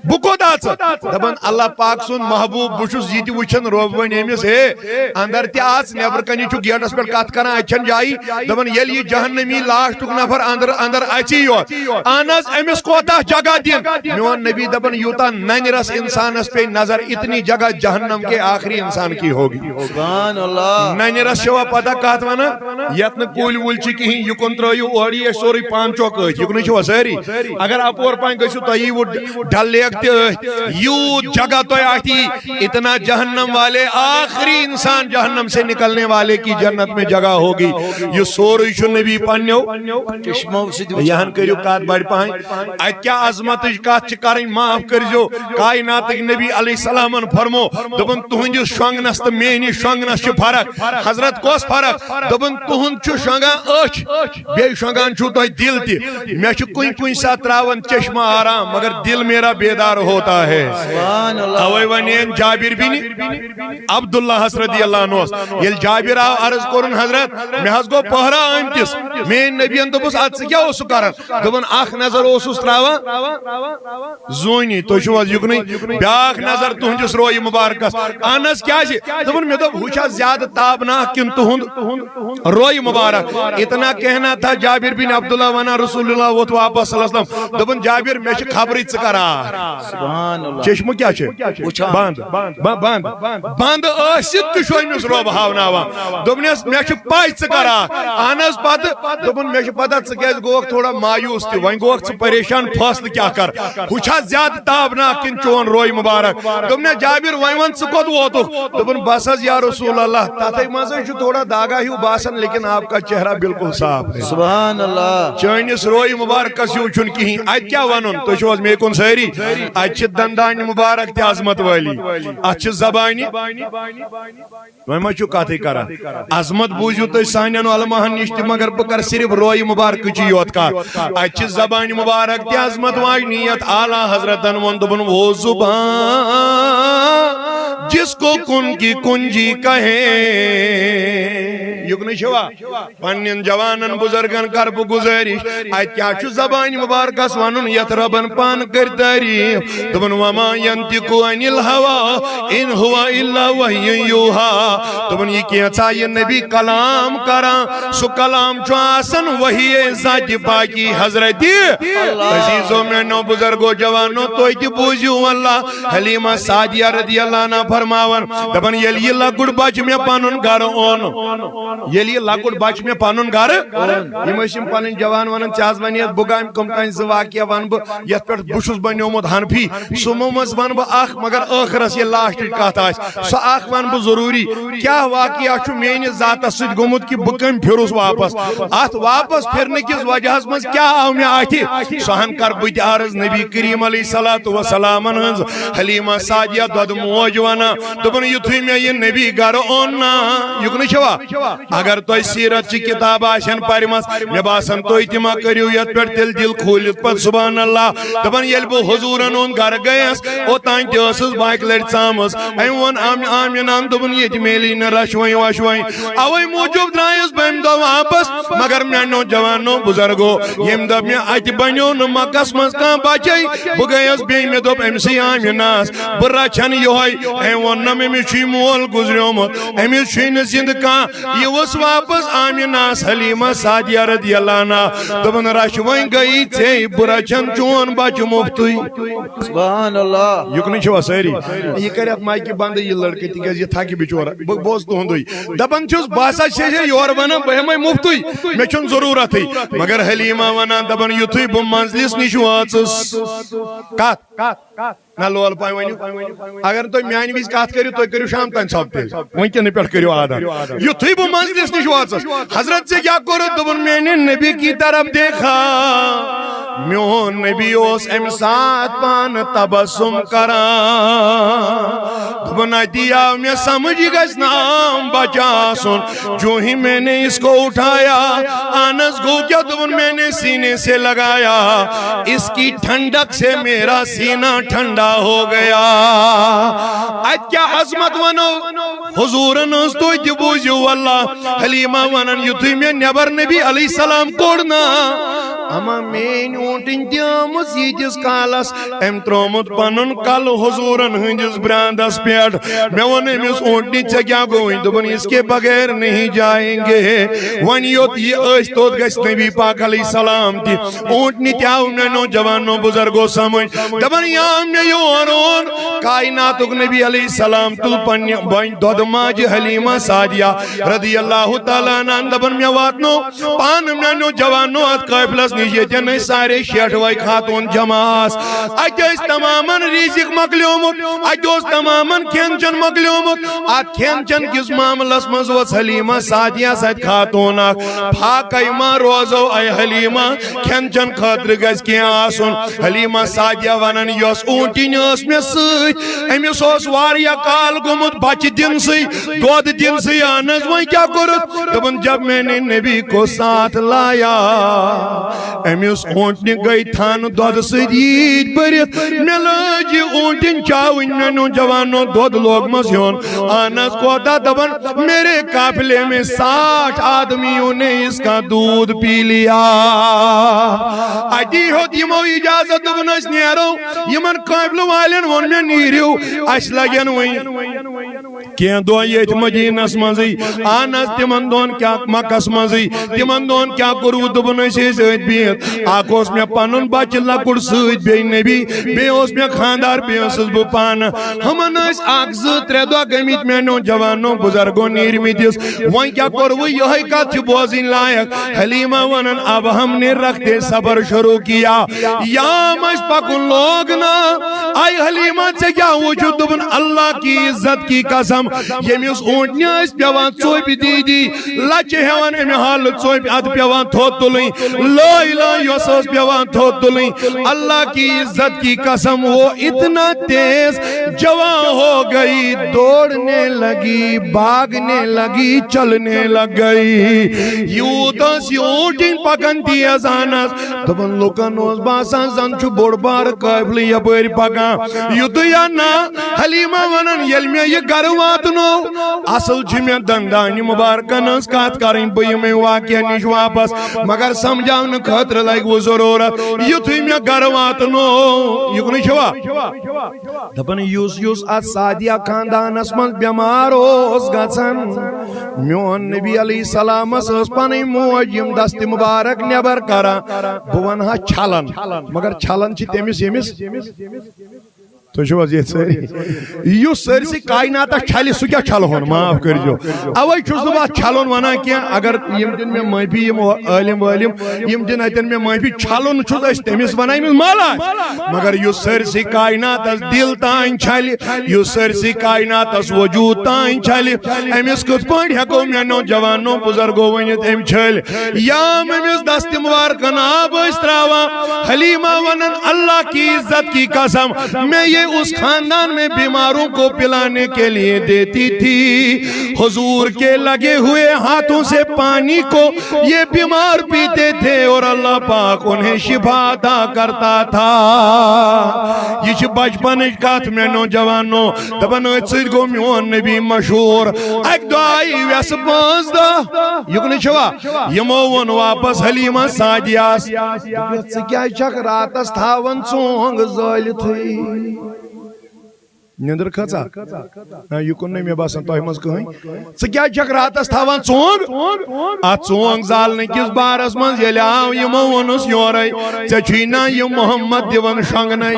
بہٕ کوٚت اژٕ؟ دپان، اللہ پاک سُنٛد محبوب، بہٕ چھُس یہِ تہِ وٕچھان، رۄب وَنہِ أمِس، ہے، اندر تہِ اژ، نٮ۪برٕ کنہِ چھُ گیٹس پٮ۪ٹھ کتھ کران، اتہِ چھنہٕ جایی۔ دپان، ییٚلہِ یہِ جہنمی لاسٹُک نفر اندر، اندر اژی یوت، اہن حظ، أمِس کوتاہ جگہ دِن؟ میون نبی دپان، یوٗتاہ ننہِ رس انسانس پیٚیہِ نظر، اتنی جگہ جہنم کے آخری انسان کی ہوگی۔ سبحان اللہ۔ ننہِ رس چھوا پتہ کتھ ونان؟ یتھ نہٕ کُلۍ وُلۍ چھِ کِہیٖنۍ، یہِ کُن ترٲیِو اورٕ یہِ، اَسہِ سورُے پان چۄک أتھۍ، یُکنُے چھُوا سٲری؟ اگر اپور پانۍ گٔژھِو، تۄہہِ ییٖوٕ ڈل لیک تہِ أتھۍ، یوٗت جگہ تۄہہِ اَتھِ یی، اتنا جہنم والے، آخری انسان جہنم سے نکلنے والے کی جنت میں جگہ ہوگی۔ یہِ سورُے چھُ نبی پننیو۔ چشمو سۭتۍ وٕچھان۔ یہن کٔرِو کتھ بڑِ پہن۔ اتہِ کیٛاہ عظمتٕچ کتھ چھِ کرٕنۍ، معاف کٔرۍزیو۔ کائناتٕکۍ نبی علیہ السلامن فرمو، دوٚپُن، تُہنٛدِس شۄنٛگنس تہٕ میٲنِس شۄنٛگنس چھِ فرق۔ حضرت، کۄس فرق؟ دوٚپُن، تُہُنٛد چھُ شۄنٛگان أچھ، بیٚیہِ شۄنٛگان چھُو تۄہہِ دِل تہِ۔ مےٚ چھُ کُنہِ کُنہِ ساتہٕ ترٛاوان چشمہٕ آرام، مگر دِل میرا بیدار ہوتا ہے۔ سبحان اللہ۔ اوے ونین جابر بن عبداللہ رضی اللہ عنہ، ییٚلہِ جابر آو عرض کوٚرُن، حضرت، مےٚ حظ گوٚو پہرا آمتِس، میٲنۍ نبیَن دوٚپُس، ادٕ ژٕ کیٛاہ اوسُکھ کران؟ دوٚپُن، اکھ نظر اوسُس ترٛاوان زوٗنی، تُہۍ چھِو حظ یُکنُے؟ بیٛاکھ نظر تُہنٛدِس رویہِ مُبارکس۔ اہن حظ، کیٛازِ؟ دوٚپُن، مےٚ دوٚپ، ہُہ چھا زیادٕ تابناک کِنہٕ تُہُنٛد رویہِ مُبارک؟ اتنا کہنا تھا، جابر بن عبداللہ ونان، رسول اللہ ووٚتھ واپس صلی اللہ علیہ وسلم۔ دوٚپُن، جابر، مےٚ چھِ خبرٕے ژٕ کران۔ سبحان اللہ۔ چشمہٕ کیٛاہ چھِ؟ وٕچھان۔ بنٛد۔ ب-، بنٛد۔ بنٛد ٲسِتھ تہِ چھُ أمِس رۄب ہاوناوان۔ دوٚپنس، مےٚ چھِ پَے ژٕ کران۔ اہن حظ، پتہٕ دوٚپُن، مےٚ چھِ پتہ ژٕ کیٛازِ گوٚوکھ تھوڑا مایوس تہِ، وۄنۍ گوٚوکھ ژٕ پریشان، فٲصلہٕ کیٛاہ کر؟ ہُہ چھا زیادٕ تابناک کِنہٕ چون روے مُبارک؟ دوٚپنس، جابر، وۄنۍ وَن ژٕ کوٚت ووتُکھ؟ دوٚپُن، بس حظ یا رسول اللہ، تَتھے منٛزے چھُ تھوڑا داغا ہیوٗ باسان، لیکن آپ کا چہرہ بالکل صاف ہے۔ سبحان اللہ۔ چٲنِس روے مُبارکس ہیوٗ چھُنہٕ کِہیٖنۍ۔ اَتہِ کیٛاہ وَنُن؟ تُہۍ چھِو حظ علیکم سٲری۔ اتہِ چھِ دندانہِ مبارک تہِ عظمت وٲلی، اتھ چھِ زبانہِ، وۄنۍ ما چھُو کتھٕے کران؟ عظمت بوٗزِو تُہۍ سانٮ۪ن علماہن نِش تہِ، مگر بہٕ کرٕ صرف رویہِ مبارکٕچی یوت کتھ۔ اتہِ چھِ زبانہِ مبارک تہِ عظمت واجنی، یتھ اعلیٰ حضرتن ووٚن، دوٚپُن، "وہ زبان جس کو کن کی کنجی کہے۔" یُکنُے چھوا؟ پننٮ۪ن جوانن بزرگن کرٕ بہٕ گزٲرِش، اتہِ کیٛاہ چھُ زبانہِ مبارکس ونُن، یتھ ربن پانہٕ کٔرۍ تعریف۔ دوٚپُن، "وما ینطق عن الہوی ان ہو الا وحی یوحی۔" دوٚپُن، یہِ کینٛژھا یہِ نبی کلام کران، سُہ کلام چھُ آسان وحی ذاتِ پاکی حضرت۔ عزیزو، میانیو بزرگو، جوانو، تُہۍ تہِ بوٗزِو اللہ۔ حلیمہ سعدیہ رضی اللہ عنہا فرماوان، دپان، ییٚلہِ یہِ لۄکُٹ بچہِ مےٚ پنُن گرٕ اوٚن، ییٚلہِ یہِ لۄکُٹ بچہِ مےٚ پنُن گرٕ، یِم ٲسۍ یِم پنٕنۍ جوان ونان، ژےٚ حظ ونیتھ بہٕ گامہِ کم تام زٕ واقعہ ونہٕ بہٕ، یتھ پٮ۪ٹھ بہٕ چھُس بنیومُت حنفی۔ سُمو منٛز ونہٕ بہٕ اکھ، مگر ٲخرس ییٚلہِ لاسٹٕچ کتھ آسہِ، سُہ اکھ ونہٕ بہٕ ضروٗری۔ کیٛاہ واقعہ چھُ میٲنِس ذاتس سۭتۍ گوٚمُت کہِ بہٕ کٔمۍ پھِرُس واپس؟ اتھ واپس پھرنہٕ کِس وجہس منٛز کیٛاہ آو مےٚ اتھِ؟ سُہ ہن کرٕ بہٕ تہِ عرض نبی کریم علیہ الصلوۃ والسلامن ہٕنٛز۔ حلیمہ سعدیہ دۄدٕ موج ونان، دوٚپُن، یُتھُے مےٚ یہِ نبی گرٕ اوٚن نا، یُکنُے چھوا؟ اگر تۄہہِ سیرت چہِ کتاب آسن پرمژ، مےٚ باسان تُہۍ تہِ ما کٔرِو یتھ پٮ۪ٹھ تیٚلہِ دِل کھوٗلِتھ پتہٕ سبحان اللہ۔ دپان، ییٚلہِ بہٕ حضوٗرن ہُنٛد گرٕ گٔیس، اوٚتام تہِ ٲسٕس باقہِ لٹہِ ژامٕژ۔ أمۍ ووٚن آم-، آمِنان، دوٚپُن، ییٚتہِ میلی نہٕ رچھوٕنۍ وچھوٕنۍ۔ اوے موٗجوٗب درٛایس بہٕ امہِ دۄہ واپس، مگر میانیو جوانو بزرگو، ییٚمہِ دۄہ مےٚ اتہِ بنیو نہٕ مکس منٛز کانٛہہ بچے، بہٕ گٔیس بیٚیہِ، مےٚ دوٚپ أمۍ سٕے آمِناہس، بہٕ رچھن یِہوے۔ أمۍ ووٚن نم، أمِس چھُے مول گُزریومُت، أمِس چھُے نہٕ زِندٕ کانٛہہ۔ یہِ ؤژھ واپس آمِناہس حلیمہ سعدیہ رضی اللہ عنہا، دوٚپُن، رچھ وۄنۍ گٔیی ژے، بہٕ رچھن چون بچہٕ مفتٕے۔ سبحان اللہ۔ یُکنُے چھِوا سٲری؟ یہِ کرِ اتھ مایکہِ بندٕے یہِ لڑکہٕ، تِکیازِ یہِ تھکہِ بِچور۔ بہٕ، بہٕ اوسُس تُہُنٛدُے۔ دپان چھُس، بہٕ ہسا چھسے یورٕ ونان، بہٕ ہٮ۪مے مفتٕے، مےٚ چھُنہٕ ضروٗرتھٕے۔ مگر حلیمہ ونان، دپان، یُتھُے بہٕ منزلِس نِش وٲژٕس، کتھ؟ نہ لول پاے ؤنِو۔ اگر نہٕ تُہۍ میانہِ وِزِ کتھ کٔرِو، تُہۍ کٔرِو شام تام ثبت تیٚلہِ۔ وٕنکیٚنہٕ پٮ۪ٹھ کٔرِو عادت۔ یُتھُے بہٕ منزلِس نِش وٲژٕس، حضرت ژےٚ کیٛاہ کوٚرُتھ؟ دوٚپُن، میانہِ نبی کی طرف دیکھا۔ میون نبی اوس امہِ ساتہٕ پانہٕ تبسم کران۔ دوٚپُن، اتی آو مےٚ سمجھ، یہِ گژھِ نہٕ عام بچہ آسُن۔ جو ہی میں نے اس کو اٹھایا، انس گو کیا؟ دوٚپُن، میں نے سینے سے لگایا، اس کی ٹھنڈک سے میرا سینہ ٹھنڈا ہو گیا۔ اتہِ کیٛاہ عظمت ونو حضوٗرن ہٕنٛز، تُہۍ تہِ بوٗزِو واللہ۔ حلیمہ ونان، یُتھُے مےٚ نٮ۪بر نبی علیہ السلام کوٚڑ نا، اما میٲنۍ اوٗنٹٕنۍ تہِ آمٕژ ییٖتِس کالس، أمۍ ترٛوومُت پنُن کلہٕ حضوٗرن ہٕنٛدِس برٛانٛدس پٮ۪ٹھ۔ مےٚ ووٚن أمِس، اوٗنٹنہِ، ژےٚ کیٛاہ گوٚوُے؟ دوٚپُن، اس کے بغیر نہیں جائیں گے۔ وۄنۍ یوت یہِ أسۍ توٚت گژھِ نبی پاک علیہ السلام تہِ۔ اوٗنٹنہِ تہِ آو مےٚ نوجوانو بزرگو سمجھ۔ دپان، یا مےٚ یور اوٚن کائناتُک نبی علیہ السلام، تُل پننہِ بۄنہِ دۄدٕ ماجہِ حلیمہ سعدیہ رضی اللہ تعالیٰ عنہا۔ دپان، مےٚ واتنو پانہٕ میانیو جوانو اتھ قٲفلس نِش، ییٚتٮ۪ن أسۍ سارے شیٹھ وے خاتون جمع آس۔ اتہِ ٲسۍ تمامن رزق مۄکلیومُت، اتہِ اوس تمامن کھٮ۪ن چٮ۪ن مۄکلیومُت۔ اتھ کھٮ۪ن چٮ۪ن کِس معاملس منٛز ؤژھ حلیمہ سعدیہ سۭتۍ خاتون اکھ۔ فاقے ما روزو اے حلیمہ، کھٮ۪ن چٮ۪ن خٲطرٕ گژھِ کینٛہہ آسُن۔ حلیمہ سعدیہ ونان، یۄس اوٗنٹِنۍ ٲس مےٚ سۭتۍ، أمِس اوس واریاہ کال گوٚمُت بچہِ دِنسٕے، دۄد دِنسٕے۔ اہن حظ، وۄنۍ کیٛاہ کوٚرُتھ؟ دوٚپُن، جب میں نے نبی کو ساتھ لایا، أمِس اوٗنٹنہِ گٔے تھن دۄدٕ سۭتۍ ییٖتۍ بٔرِتھ۔ مےٚ لٲج یہِ اوٗنٹِنۍ چاوٕنۍ، مےٚ نیوٗ جوانو دۄد لوگمس ہیوٚن۔ اہن حظ، کوتاہ دپان، میرے قافلے میں ساٹھ آدمیوں نے اس کا دودھ پی لیا۔ اتی ہیوٚت یِمو اجازت، دوٚپُن، أسۍ نیرو۔ یِمن قٲفلہٕ والٮ۪ن ووٚن مےٚ، نیٖرِو، اَسہِ لگن وۄنۍ کینٛہہ دۄہ ییٚتھۍ مدیٖنس منٛزٕے۔ اہن حظ، تِمن دۄہن کیٛاہ، مکس منٛزٕے، تِمن دۄہن کیٛاہ کوٚروٕ؟ دوٚپُن، أسۍ ٲسۍ أتھۍ بِہِتھ، اکھ اوس مےٚ پنُن بچہِ لۄکُٹ سۭتۍ، بیٚیہِ نبی، بیٚیہِ اوس مےٚ خانٛدار، بیٚیہِ ٲسٕس بہٕ پانہٕ۔ ہُمن ٲسۍ اکھ زٕ ترٛےٚ دۄہ گٔمٕتۍ میانیو جوانو بزرگو نیٖرمٕتِس۔ وۄنۍ کیٛاہ کوٚروٕ؟ یِہوٚے کتھ چھِ بوزٕنۍ لایق۔ حلیمہ ونان، اب ہم نے رخت صبر شروع کیا۔ یام اَسہِ پکُن لوگ نا۔ اے حلیمہ، ژےٚ کیٛاہ وُچھُتھ؟ دوٚپُن، اللہ کی عزت کی قسم، ییٚمِس اوٗنٹنہِ ٲسۍ پٮ۪وان ژوٚپۍ دی دی، لچہِ ہٮ۪وان امہِ حالہٕ ژوٚپۍ، ادٕ پٮ۪وان تھوٚد تُلٕنۍ۔ لٲ لٲلۍ یۄس ٲس پٮ۪وان تھوٚد تُلٕنۍ، اللہ کی عزت کی قسم، وہ اتنا تیز جوان ہو گئی، دوڑنے لگی، بھاگنے لگی، چلنے لگ گئی۔ یوٗت ٲس یہِ اوٗنٛٹِنۍ پکان تیز آنس، دپان لُکن اوس باسان زن چھُ بوٚڑ بار قٲفلہٕ یپٲرۍ پکان۔ یُتُے یا نہ، حلیمہ ونان، ییٚلہِ مےٚ یہِ گرٕ واتنو، اصل چھِ مےٚ دندانہِ مبارکن ہٕنٛز کتھ کرٕنۍ، بہٕ یِمے واقعہ نِش واپس، مگر سمجھاونہٕ خٲطرٕ لگہِ وۄنۍ ضروٗرت۔ یُتھُے مےٚ گرٕ واتنو، یُکنُے چھوا؟ دپان، یُس یُس اتھ سعدیہ خاندانس منٛز بٮ۪مار اوس گژھان، میون نبی علیہ السلامس ٲس پنٕنۍ موج یِم دستہِ مبارک نٮ۪بر کران، بہٕ ونہٕ ہا چھلان، مگر چھلان چھِ تٔمِس ییٚمِس۔ تُہۍ چھِو حظ ییٚتہِ سٲری؟ یُس سٲرسٕے کایناتس چھلہِ، سُہ کیٛاہ چھلہٕ ہون؟ معاف کٔرۍزیو۔ اوے چھُس نہٕ بہٕ اتھ چھلُن ونان کینٛہہ۔ اگر یِم دِن مےٚ معٲفی، یِم عٲلِم وٲلِم، یِم دِن اتٮ۪ن مےٚ معٲفی۔ چھلُن چھُس أسۍ تٔمِس ونان، ییٚمِس مل آسہِ۔ مگر یُس سٲرسٕے کایناتس دِل تام چھلہِ، یُس سٲرسٕے کایناتس وجوٗد تام چھلہِ، أمِس کِتھ پٲٹھۍ ہٮ۪کو میٛانیو جوانو بُزرگو ؤنِتھ أمۍ چھٔلۍ؟ یا أمِس دستہِ مبارکن آب ٲسۍ تراوان۔ حلیمہ ونان، اللہ کی عزت کی قسم، میں یہ اس خاندان میں بیماروں کو پلانے کے لیے دیتی تھی۔ حضور کے لگے ہوئے ہاتھوں سے پانی کو یہ بیمار پیتے تھے اور اللہ پاک انہیں شفا عطا کرتا تھا۔ یہ چھِ بچپنٕچ کتھ، میٛانیو جوانو۔ دپان، أتھۍ سۭتۍ گوٚو میون نبی مشہوٗر۔ اکہِ دۄہ آیہِ وٮ۪سہٕ پانٛژھ دۄہ۔ یُکنُے چھوا؟ یِمو ووٚن واپس حلیمہ سعدیہس، دوٚپنس، ژٕ کیٛازِ چھکھ راتس تھاوان ژونٛگ زٲلِتھٕے؟ نیٚنٛدٕر کھٔژا؟ نہ، یہِ کُن نہٕ مےٚ باسان تۄہہِ منٛز کٕہٕنۍ۔ ژٕ کیٛازِ چھکھ راتس تھاوان ژونٛگ؟ اتھ ژونٛگ زالنہٕ کِس بارس منٛز ییٚلہِ آو، یِمو ووٚنُس یورے، ژےٚ چھُے نا یہِ محمد دِوان شۄنٛگنے؟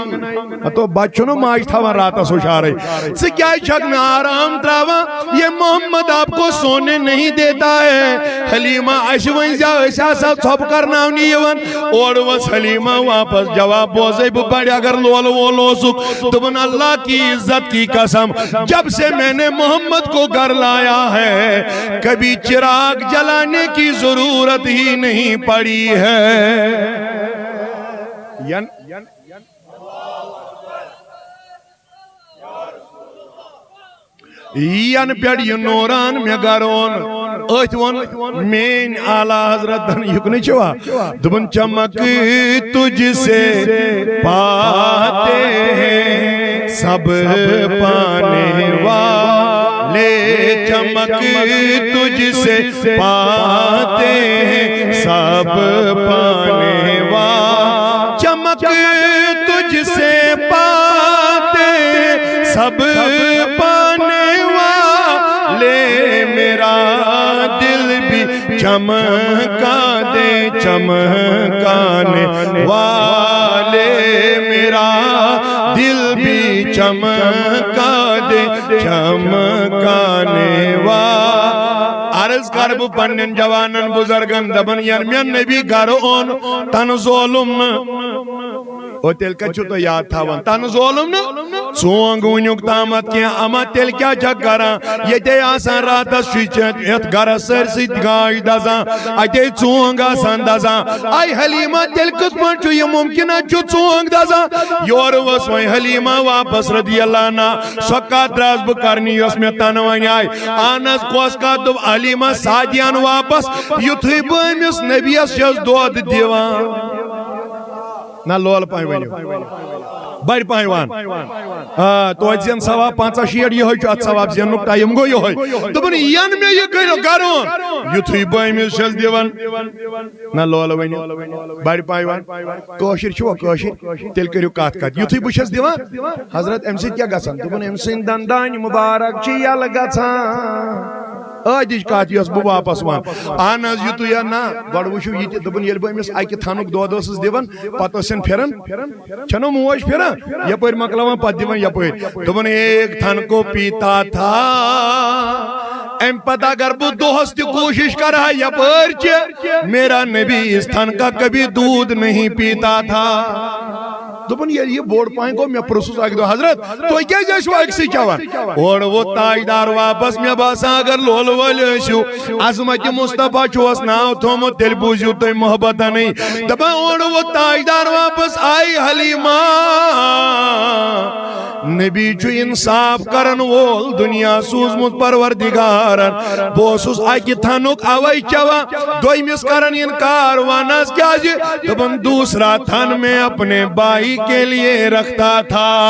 ہتو بچہٕ چھُنہٕ ماجہِ تھاوان راتس ہُشارے۔ ژٕ کیٛازِ چھکھ نہٕ آرام تراوان؟ یہ محمد آپ کو سونے نہیں دیتا ہے۔ حلیمہ، اسہِ ؤنۍ زِ أسۍ آسہٕ ژھۄپہٕ کرناونہِ یِوان۔ اورٕ ؤژھ حلیمہ واپس، جواب بوزے بہٕ بڑِ اگر لولہٕ وول اوسُکھ۔ دوٚپُن، اللہ کی عزت کی قسم، جب سے میں نے محمد کو گھر لایا ہے، کبھی چراغ جلانے کی ضرورت ہی نہیں پڑی ہے۔ ین-، ین-، ین-، ین پٮ۪ٹھ یہِ نوران مےٚ گرٕ اوٚن، أتھۍ ووٚن میٲنۍ اعلیٰ حضرتن، یُکنُے چھوا؟ دوٚپُن، چمک تجھ سے پاتے ہیں سب پانے والے، چمک تجھ سے پاتے ہیں سب پانے والے، چمک تجھ سے پاتے سب پانے والے، میرا دل بھی چمکا دے چمکانے والے، میرا دل بھی چمکا دے چمکانے والے۔ عرض کر بہٕ پننٮ۪ن جوانن بُزرگن، دپان، یَنہٕ مےٚ نبی گرٕ اوٚن، تنہٕ زولُم نہٕ۔ او، تیٚلہِ کتہِ چھِو تُہۍ یاد تھاوان؟ تنہٕ زولُم نہٕ ژونگ وٕنیُک تامتھ کینٛہہ۔ اما تیٚلہِ کیٛاہ چھکھ کران؟ ییٚتے آسان راتس چھُے ژےٚ یتھ گرس سٲرسٕے گاش دزان، اتے ژونگ آسان دزان۔ آے حلیمہ، تیٚلہِ کِتھ پٲٹھۍ چھُ یہِ مُمکِن؟ اتہِ چھُ ژونگ دزان۔ یورٕ ؤژھ وۄنۍ حلیمہ واپس رضی اللہ عنہا۔ سۄ کتھ درٛاس بہٕ کرنہِ یۄس مےٚ تنہٕ وۄنۍ آیہِ۔ اہن حظ، کۄس کتھ؟ دوٚپ حلیمہ سعدیان واپس، یُتھُے بہٕ أمِس نبیَس چھَس دۄد دِوان۔ نہ، لولہٕ پہن ؤنِو۔ بڑِ پہن وَن۔ آ، توتہِ زینہٕ ثواب پنٛژاہ شیٹھ، یِہوٚے چھُ اَتھ ثواب زیننُک ٹایم گوٚو یِہوٚے۔ دوٚپُن، یَنہٕ مےٚ یہِ کٔرِو گرٕ اوٚن، یُتھُے بہٕ أمِس چھَس دِوان۔ نہ، لولہٕ ؤنِو۔ بڑِ پہن وَن۔ کٲشِر چھِوا کٲشِر؟ تیٚلہِ کٔرِو کَتھ کَتھ۔ یُتھُے بہٕ چھَس دِوان، حضرت، اَمہِ سۭتۍ کیٛاہ گژھان؟ دوٚپُن، أمۍ سٕنٛدۍ دَنٛدانہِ مُبارک چھِ یَلہٕ گژھان۔ ٲدِج کَتھ یۄس بہٕ واپس وَن۔ اہن حظ، یہِ تُہۍ یا نہ، گۄڈٕ وٕچھِو یہِ تہِ۔ دوٚپُن، ییٚلہِ بہٕ أمِس اَکہِ تھَنُک دۄد ٲسٕس دِوان، پَتہٕ ٲسِن پھِران، چھَنہٕ موج پھِران، یَپٲرۍ مۄکلاوان، پَتہٕ دِوان یَپٲرۍ۔ دوٚپُن، ایک تھن کو پیتا تھا۔ اَمہِ پَتہٕ اگر بہٕ دۄہَس تہِ کوٗشِش کَرٕ ہا یَپٲرۍ چہِ، میرا نبی اس تھن کا کبھی دودھ نہیں پیتا تھا۔ دوٚپُن، ییٚلہِ یہِ بوٚڑ پہن گوٚو، مےٚ پرٛژھُس اَکہِ دۄہ، "حضرت، تُہۍ کیٛازِ ٲسِو أکسٕے چٮ۪وان؟" اورٕ ووت تاجدار واپس، مےٚ باسان اگر لولہٕ وٲلۍ ٲسِو، عظمت مصطفیٰ چھُوس ناو تھوٚومُت، تیٚلہِ بوٗزِو تُہۍ محبتنٕے۔ دَپان اورٕ ووت تاجدار واپس، آیہِ حلیمہ، نبی چھُ انصاف کرن وول، دُنیا سوٗزمُت پروردگارن۔ بہٕ اوسُس اَکہِ تھنُک اوے چٮ۪وان، دوٚیمِس کرن انکار، ونس کیٛازِ؟ دوٚپُن، "دوسرا تھن میں اپنے بھائی کے لیے رکھتا تھا۔"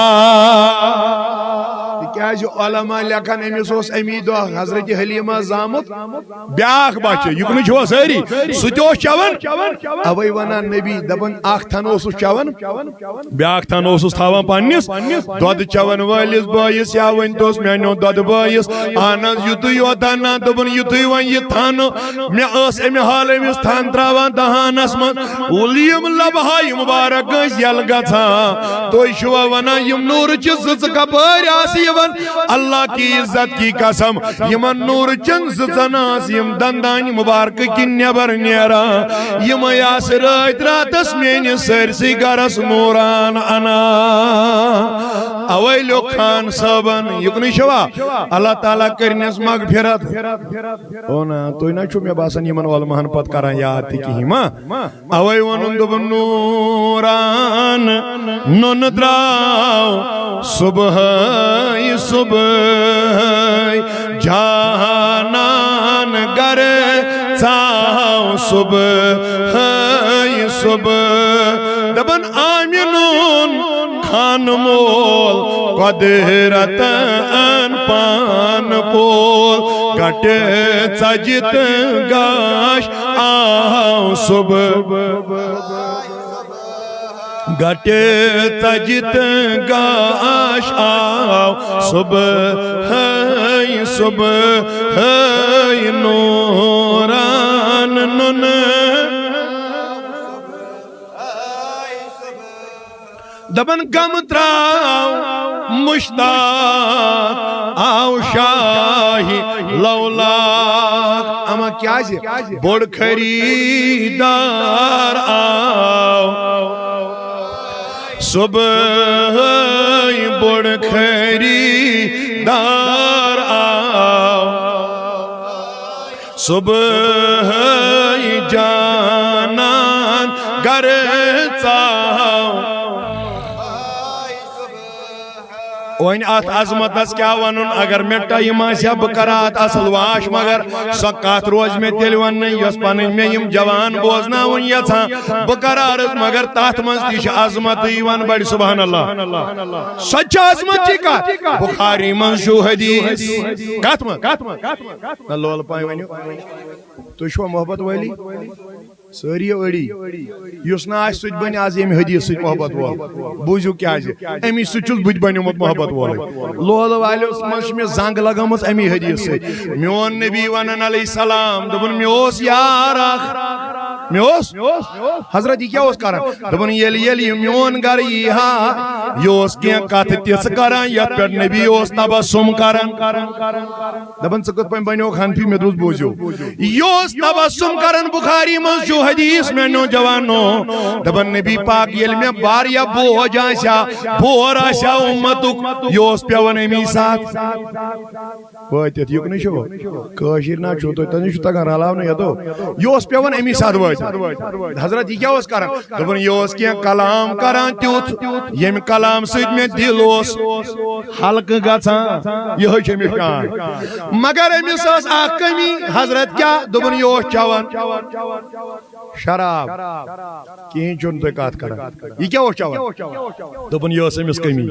تِکیٛازِ علماء لیکھان، أمِس اوس اَمی دۄہ حضرت حلیمہ زامُت بیٛاکھ بچہٕ، یُکنُے چھُوا سٲری؟ سُہ تہِ اوس چٮ۪وان۔ اوے ونان نبی، دپان، اکھ تھن اوسُس چٮ۪وان، بیٛاکھ تھن اوسُس تھاوان پننِس دۄدٕ چٮ۪وَن وٲلِس بٲیِس، یا ؤنۍ توس میٛانیو دۄدٕ بٲیِس۔ اہن حظ، یُتُے یوت نہ، دوٚپُن، یُتُے وۄنۍ یہِ تھن، مےٚ ٲس اَمہِ حالہٕ أمِس تھن ترٛاوان دہانَس منٛز۔ یِم لبہٕ ہاے مُبارک ٲسۍ یَلہٕ گژھان۔ تُہۍ چھِوا وَنان، یِم نوٗرٕ چہِ زٕژٕ کپٲرۍ آسہٕ یِوان؟ اللہ کی عزت کی قسم، یِمن نوٗرٕ چٮ۪ن زٕژَن آسہٕ یِم دندانہِ مُبارکہٕ کِنۍ نٮ۪بر نیران۔ یِمے آسہٕ رٲتۍ راتس میٲنِس سٲرسٕے گرس نوران انان۔ اوے لیوٚکھ خان صٲبن، یُکنُے چھوا؟ اللہ تعالیٰ کٔرنس مغفرت۔ او نا، تُہۍ نہ چھِو مےٚ باسان یِمن علماہن پتہٕ کران یاد تہِ کِہیٖنۍ ما؟ اوے ووٚنُن، دوٚپُن، نوران نُنہٕ درٛاو صبحٲے صبحٲے، جانان گرٕ ژاو صبحٲے صبح۔ دپان آمنُن خان مول قۄدرتن پان پول، گٹہٕ ژجہِ تہٕ گاش آو صبح۔ گٹہٕ ژجہِ تہٕ گاش آو صبحٲے صبحٲے، نوران نُنہٕ۔ دپان غم تراو مشتاق آو شاہی لولاک۔ اما کیازِ؟ بوٚڑ خریدار آو صبحٲے، بوٚڑ خریدار آو صبحٲے، جانان گرٕ ژاو۔ وۄنۍ اتھ عظمتس کیٛاہ ونُن؟ اگر مےٚ ٹایم آسہِ ہا، بہٕ کرٕ ہا اتھ اصل واش، مگر سۄ کتھ روزِ مےٚ تیٚلہِ وننٕے، یۄس پنٕنۍ مےٚ یِم جوان بوزناوٕنۍ یژھان۔ بہٕ کرٕ عرض، مگر تتھ منٛز تہِ چھِ عظمت یِوان بڑِ۔ سبحان اللہ۔ سۄ تہِ چھِ عظمت چی کتھ۔ بخاری منٛز چھُ حدیث۔ کتھ منٛز؟ نہ، لولہٕ پایہِ ؤنِو۔ تُہۍ چھِوا محبت وٲلی؟ سٲری أڑی۔ یُس نہٕ آسہِ، سُہ تہِ بنہِ آز ییٚمہِ حدیث سۭتۍ محبت وول۔ بوٗزِو کیٛازِ؟ اَمی سۭتۍ چھُس بہٕ تہِ بنیومُت محبت وولٕے۔ لولہٕ والٮ۪س منٛز چھِ مےٚ زنٛگ لگٲمٕژ اَمی حدیث سۭتۍ۔ میون نبی ونان علیہ السلام، دوٚپُن، مےٚ اوس یار اکھ، مےٚ اوس حضرت، یہِ کیٛاہ اوس کران؟ دوٚپُن، ییٚلہِ، ییٚلہِ یہِ میون گرٕ یی ہا، یہِ اوس کینٛہہ کتھٕ تِژھ کران، یتھ پٮ۪ٹھ نبی اوس تبسم کران۔ دپان، ژٕ کِتھ پٲٹھۍ بنیوکھ حنفی؟ مےٚ دوٚپُس، بوٗزِو، یہِ اوس تبسم کران۔ بخاری منٛز چھُ حدیث، میانیو جوانو۔ دپان، نبی پاک ییٚلہِ مےٚ بار یا بوج آسہِ ہا، بور آسہِ ہا امتُک، یہِ اوس پٮ۪وان امی ساتہٕ۔ وٲتِتھ، یُکنُے چھُ کٲشِر نہ چھُو تُہۍ، تۄہہِ نِش چھُ تگان رلاونہٕ یَتو۔ یہِ اوس پٮ۪وان امی ساتہٕ وٲتِتھ۔ حضرت، یہِ کیٛاہ اوس کران؟ دوٚپُن، یہِ اوس کینٛہہ کلام کران تیُتھ، ییٚمہِ کلام سۭتۍ مےٚ دِل اوس ہلکہٕ گژھان۔ یِہوٚے چھِ أمِس شان۔ مگر أمِس ٲس اکھ کمی۔ حضرت کیٛاہ؟ دوٚپُن، یہِ اوس چٮ۪وان شراب۔ کِہیٖنۍ چھُنہٕ تُہۍ کَتھ کَران۔ یہِ کیٛاہ اوس چٮ۪وان؟ دوٚپُن، یہِ ٲس أمِس کٔمی۔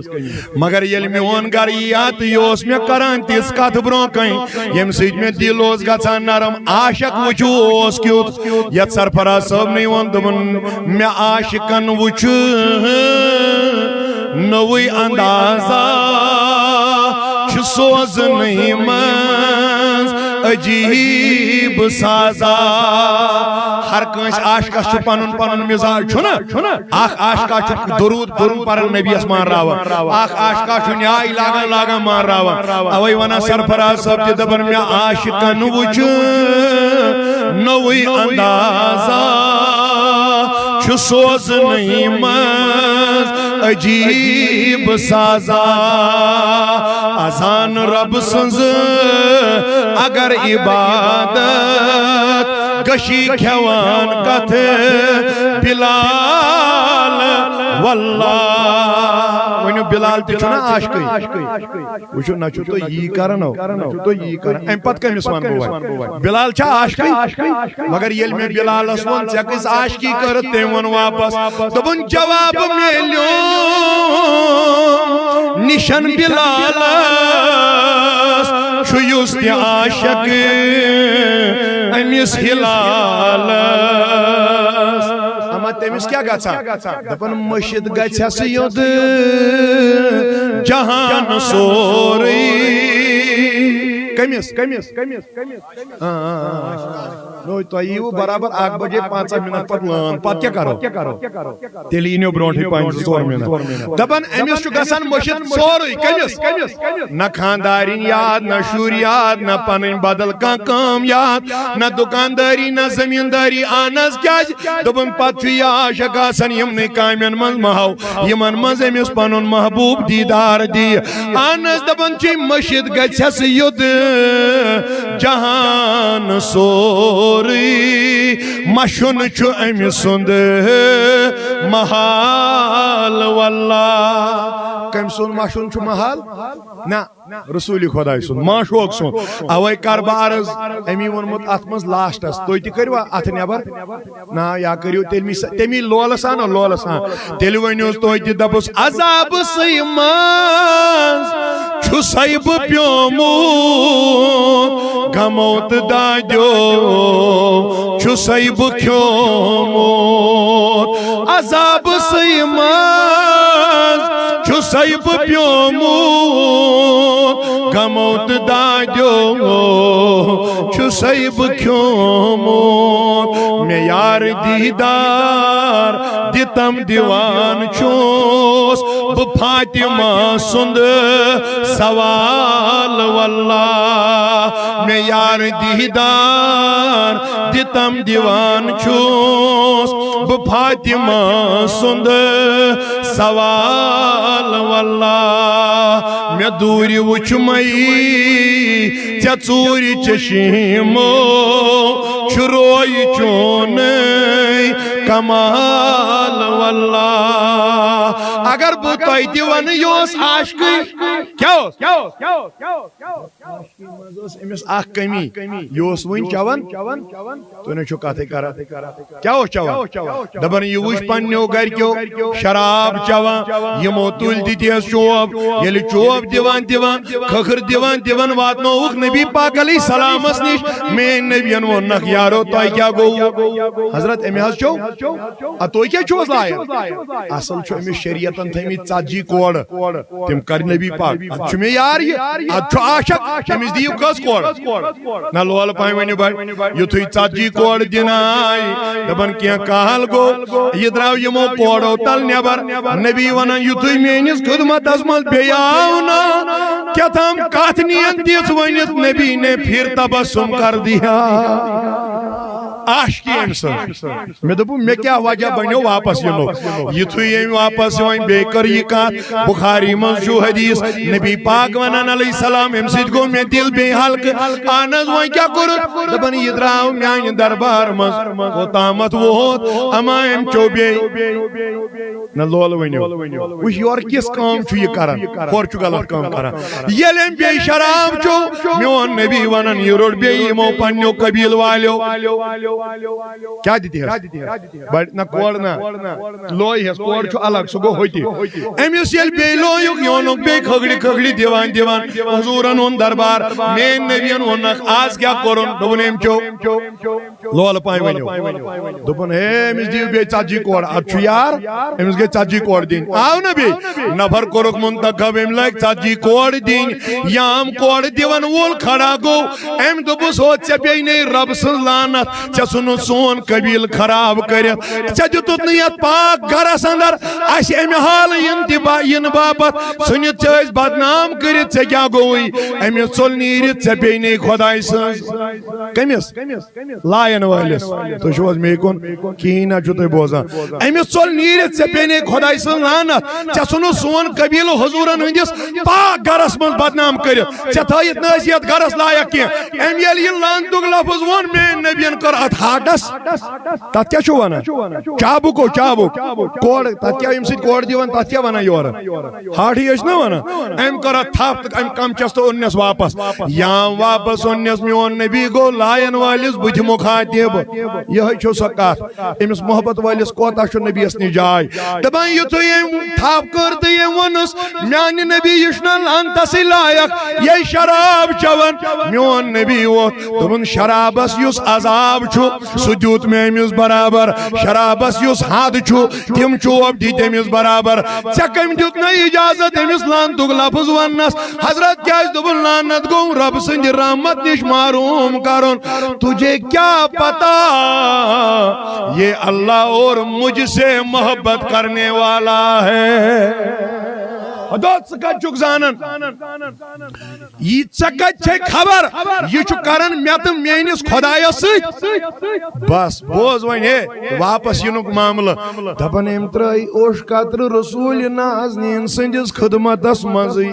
مگر ییٚلہِ میون گَرٕ یی ہا تہٕ یہِ اوس مےٚ کَران تِژھ کَتھ برٛونٛہہ کَنہِ، ییٚمہِ سۭتۍ مےٚ دِل اوس گژھان نرم۔ عاشق وٕچھِو اوس کیُتھ۔ یَتھ سرفراز صٲبنٕے ووٚن، دوٚپُن، مےٚ عاشقَن وٕچھُن نوٚوُے اندازہ چھُ سوزنٕے منٛز عجیٖب سازا۔ ہر کٲنٛسہِ عاشقس چھُ پنُن پنُن مزاج، چھُنہ؟ اکھ عاشقہ چھُ درود پرُن پران نبیَس مانراوان، اکھ عاشقہ چھُ نیاے لاگان لاگان مانراوان۔ اوے ونان سرفراز صٲب تہِ دپان، مےٚ عاشقن وُچھ نوٚوُے اندازہ چھُ سوزنٕے منٛز عجیب سازا، اذان رب سٕنٛز اگر عبادت، گشی کھٮ۪وان کتھ بلال واللہ۔ ؤنِو، بلال تہِ چھُنہ عاشقٕے؟ وٕچھِو، نہ چھُو تُہۍ یی کران ہو، نہ چھُو تُہۍ یی کران۔ اَمہِ پتہٕ کٔمِس وَنہٕ بہٕ وۄنۍ؟ بِلال چھا عاشقٕے؟ مگر ییٚلہِ مےٚ بِلالَس ووٚن، "ژےٚ کٕژ عاشقی کٔرٕتھ؟" تٔمۍ ووٚن واپس، دوٚپُن، "جواب میلیو نِشن بِلالَس چھُ یُس تہِ عاشق أمِس ہِلالَس۔" اما تٔمِس کیٛاہ گژھان؟ دپان مٔشِتھ گژھٮ۪س یوٚد جہان سورُے۔ کٔمِس؟ کٔمِس؟ کٔمِس؟ کٔمِس؟ آ، آ، آ۔ نو، تۄہہِ یِیِو برابر اکھ بجے پنٛژاہ منٹ پتہٕ لٲن۔ پتہٕ کیٛاہ کرو؟ تیٚلہِ یی نو برونٛٹھٕے پانٛژھ ژور منٹ۔ دپان أمِس چھُ گژھان مٔشِتھ سورُے۔ کٔمِس؟ نہ خاندارِنۍ یاد، نہ شُرۍ یاد، نہ پنٕنۍ بدل کانٛہہ کٲم یاد، نہ دُکاندٲری، نہ زٔمیٖندٲری۔ اہن حظ، کیٛازِ؟ دوٚپُن، پتہٕ چھُ یہِ عاشق آسان یِمنٕے کامٮ۪ن منٛز محو، یِمن منٛز أمِس پنُن محبوب دیٖدار دِیہِ۔ اہن حظ، دپان چھِ، مٔشِتھ گژھٮ۪س یوٚد جہان سورُے، مشُن چھُ أمۍ سُنٛد محال واللہ۔ کٔمۍ سُنٛد مشُن چھُ محال؟ نہ، رسول خداے سُنٛد، معشوق سُنٛد۔ اوے کر بہٕ عرض، امی ووٚنمُت اتھ منٛز لاسٹس، تُہۍ تہِ کٔرِوا اتھ نٮ۪بر؟ نہ، یا کٔرِو تیٚلہِ می-، تیٚمی لولس انا، لولس انا۔ تیٚلہِ ؤنِوس تُہۍ تہِ، دپُس، عذابہٕ سٕے منٛز چھُسے بہٕ پیومُت، غمو تہٕ دادیو چھُسے بہٕ کھیومُت۔ عذابہٕ سٕے منٛز چھُسے بہٕ پیومُت، غمو تہٕ دادیو چھُسے بہٕ کھیومُت۔ مےٚ یار دیٖدار دِتم دِوان چھُس بہٕ فاطمہ سُنٛد سوال واللہ۔ مےٚ یار دیٖدار دِتم دِوان چھُس بہٕ فاطمہ سُنٛد سوال واللہ۔ مےٚ دوٗرِ وُچھمَے ژےٚ ژوٗرِ چشمو، چھُ روے چونُے کمال واللہ۔ اگر بہٕ تۄہہِ تہِ وَنہٕ، یہِ اوس عاشقٕے۔ کیٛاہ اوس؟ عاشقی منٛز ٲس أمِس اکھ کمی، یہِ اوس وُنہِ چٮ۪وان۔ تُہۍ نہ چھِو کتھٕے کران۔ کیٛاہ اوس چٮ۪وان؟ دپان، یہِ وٕچھ پننیو گرِکیو شراب چٮ۪وان، یِمو تُلۍ دِتیس چوب۔ ییٚلہِ چوب دِوان دِوان، کھٔکھٕر دِوان دِوان واتنووُکھ نبی پاک علیہ السلامس نِش۔ میٲنۍ نبین ووٚننکھ، یارو، تۄہہِ کیٛاہ گوٚو؟ حضرت، أمۍ حظ چیوٚو۔ ا، تُہۍ کیٛاہ چھِو حظ لایان؟ اصل چھُ أمِس شریعتن تھٲومٕتۍ ژتجی کورٕ۔ تِم کرِ نبی پاک۔ اتھ چھُ مےٚ یار یہِ، اتھ چھُ عاشق، تٔمِس دِیِو کٔژ کورٕ؟ نہ لولہٕ پانہٕ ؤنِو بھاے، یُتھُے ژتجی کورٕ دِنہٕ آیہِ، دپان کینٛہہ کال گوٚو، یہِ درٛاو یِمو کورو تل نٮ۪بر۔ نبی ونان، یُتھُے میٲنِس خدمتس منٛز بیٚیہِ آو نا، کیٛاہ تام کتھ نِین دِژ ؤنِتھ، نبی نے پھر تبسم کر دیا۔ عاشقی أمۍ سٕنٛز۔ مےٚ دوٚپُن، مےٚ کیٛاہ وجہ بنیو واپس یِنُک؟ یُتھُے أمۍ واپس یِوان بیٚیہِ کٔر یہِ کتھ، بخاری منٛز چھُ حدیث، نبی پاک ونان علیہ السلام، امہِ سۭتۍ گوٚو مےٚ دِل بیٚیہِ ہلکہٕ۔ اہن حظ، وۄنۍ کیٛاہ کوٚرُتھ؟ دپان، یہِ درٛاو میانہِ دربار منٛز، کوتامتھ ووت، اما أمۍ چوٚو بیٚیہِ۔ نہ لولہٕ ؤنِو، وٕچھ یورٕ کِژھ کٲم چھُ یہِ کران، ہورٕ چھُ غلط کٲم کران۔ ییٚلہِ أمۍ بیٚیہِ شراب چوٚو، میون نبی ونان، یہِ روٚٹ بیٚیہِ یِمو پننیو قبیٖل والیو۔ کیٛاہ دِتِہَس؟ بڑ-، نہ کورٕ نہ۔ لویہَس، کورٕ چھُ الگ، سُہ گوٚو ہوٚتہِ۔ أمِس ییٚلہِ بیٚیہِ لویُک، یہِ اوٚنُکھ بیٚیہِ کھٔکھرِ کھٔکھرِ دِوان دِوان حضوٗرن ہُنٛد دربار۔ میٛٲنۍ نبیَن ووٚننَکھ، "آز کیٛاہ کوٚرُن؟" دوٚپُن، "أمۍ چیوٚو۔" لولہٕ پانہٕ ؤنِو۔ دوٚپُن، "ہے، أمِس دِیِو بیٚیہِ ژتجی کورٕ، اَتھ چھُ یار، أمِس گٔے ژتجی کورٕ دِنۍ۔" آو نہ بیٚیہِ؟ نفر کوٚرُکھ منتخب، أمۍ لٲگۍ ژتجی کورٕ دِنۍ۔ یام کورٕ دِوان وول کھڑا گوٚو۔ أمۍ دوٚپُس، "ہو، ژےٚ پیٚیہِ نے رۄبہٕ سٕنٛز لعنت، ژٕ ژھُنُتھ سون قبیٖلہٕ خراب کٔرِتھ۔ ژےٚ دیُتُتھ نہٕ یَتھ پاک گرس اندر اَسہِ اَمہِ حالہٕ یِن تہِ با-، یِنہٕ باپتھ۔ ژھُنِتھ ژےٚ أسۍ بدنام کٔرِتھ، ژےٚ کیٛاہ گوٚوُے؟ أمِس ژوٚل نیٖرِتھ، ژےٚ پیٚیہِ نے خۄداے سٕنٛز۔ کٔمِس؟ لایَن وٲلِس۔ تُہۍ چھِو حظ مے کُن؟ کِہیٖنۍ نہ چھُو تُہۍ بوزان۔ أمِس ژوٚل نیٖرِتھ، ژےٚ پیٚیہِ نے خۄداے سٕنٛز لعنت۔ ژےٚ ژھُنُتھ سون قبیٖلہٕ حضوٗرن ہٕنٛدِس پاک گرس منٛز بدنام کٔرِتھ۔ ژےٚ تھٲیِتھ نہٕ أسۍ یَتھ گرس لایق کینٛہہ۔ أمۍ ییٚلہِ یہِ لعنتُک لفظ ووٚن، میٛٲنۍ نبیَن کٔر اَتھ ہاٹس۔ تَتھ کیٛاہ چھُو وَنان؟ چابُک گوٚو، چابُک۔ کورٕ، تَتھ کیٛاہ ییٚمہِ سۭتۍ کورٕ دِوان، تَتھ کیٛاہ وَنان یورٕ؟ ہاٹٕے ٲسۍ نا وَنان۔ أمۍ کٔر اَتھ تھپھ تہٕ أمۍ کَمچَس تہٕ اوٚننَس واپس۔ یام واپس اوٚننَس، میون نبی گوٚو لایَن وٲلِس بٕتھِ مُخاطب۔ یِہوٚے چھو سۄ کَتھ۔ أمِس محبت وٲلِس کوتاہ چھُ نبیَس نِش جاے۔ دَپان یُتھُے أمۍ تھپھ کٔر تہٕ أمۍ ووٚنُس، میانہِ نبی، یہِ چھُنہ لعنتسٕے لایق، یہِ شراب چٮ۪وان۔ میون نبی ووٚتھ، دوٚپُن، شرابس یُس عذاب چھُ، سُہ دیُت مےٚ أمِس برابر۔ شرابس یُس حد چھُ، تِم چوب دِتۍ أمِس برابر۔ ژےٚ کٔمۍ دیُت نہ اجازت أمِس لعنتُک لفظ وننس؟ حضرت کیازِ دوٚپُن، لعنت گوٚو رب سٕنٛدِ رحمت نِش محروم کرُن۔ تجھے کیا پتا، یہ اللہ اور مجھ سے محبت کرنے والا ہے۔ خدا، ژٕ کتہِ چھُکھ زانان؟ یہِ ژےٚ کتہِ چھے خبر؟ یہِ چھُ کران مےٚ تہٕ میٲنِس خۄدایس سۭتۍ۔ بس، بوز وۄنۍ، ہے، واپس یِنُک معاملہٕ۔ دپان، أمۍ ترٲے اوٚش قطرٕ رسول نازنیٖن سٕنٛدِس خدمتس منٛزٕے۔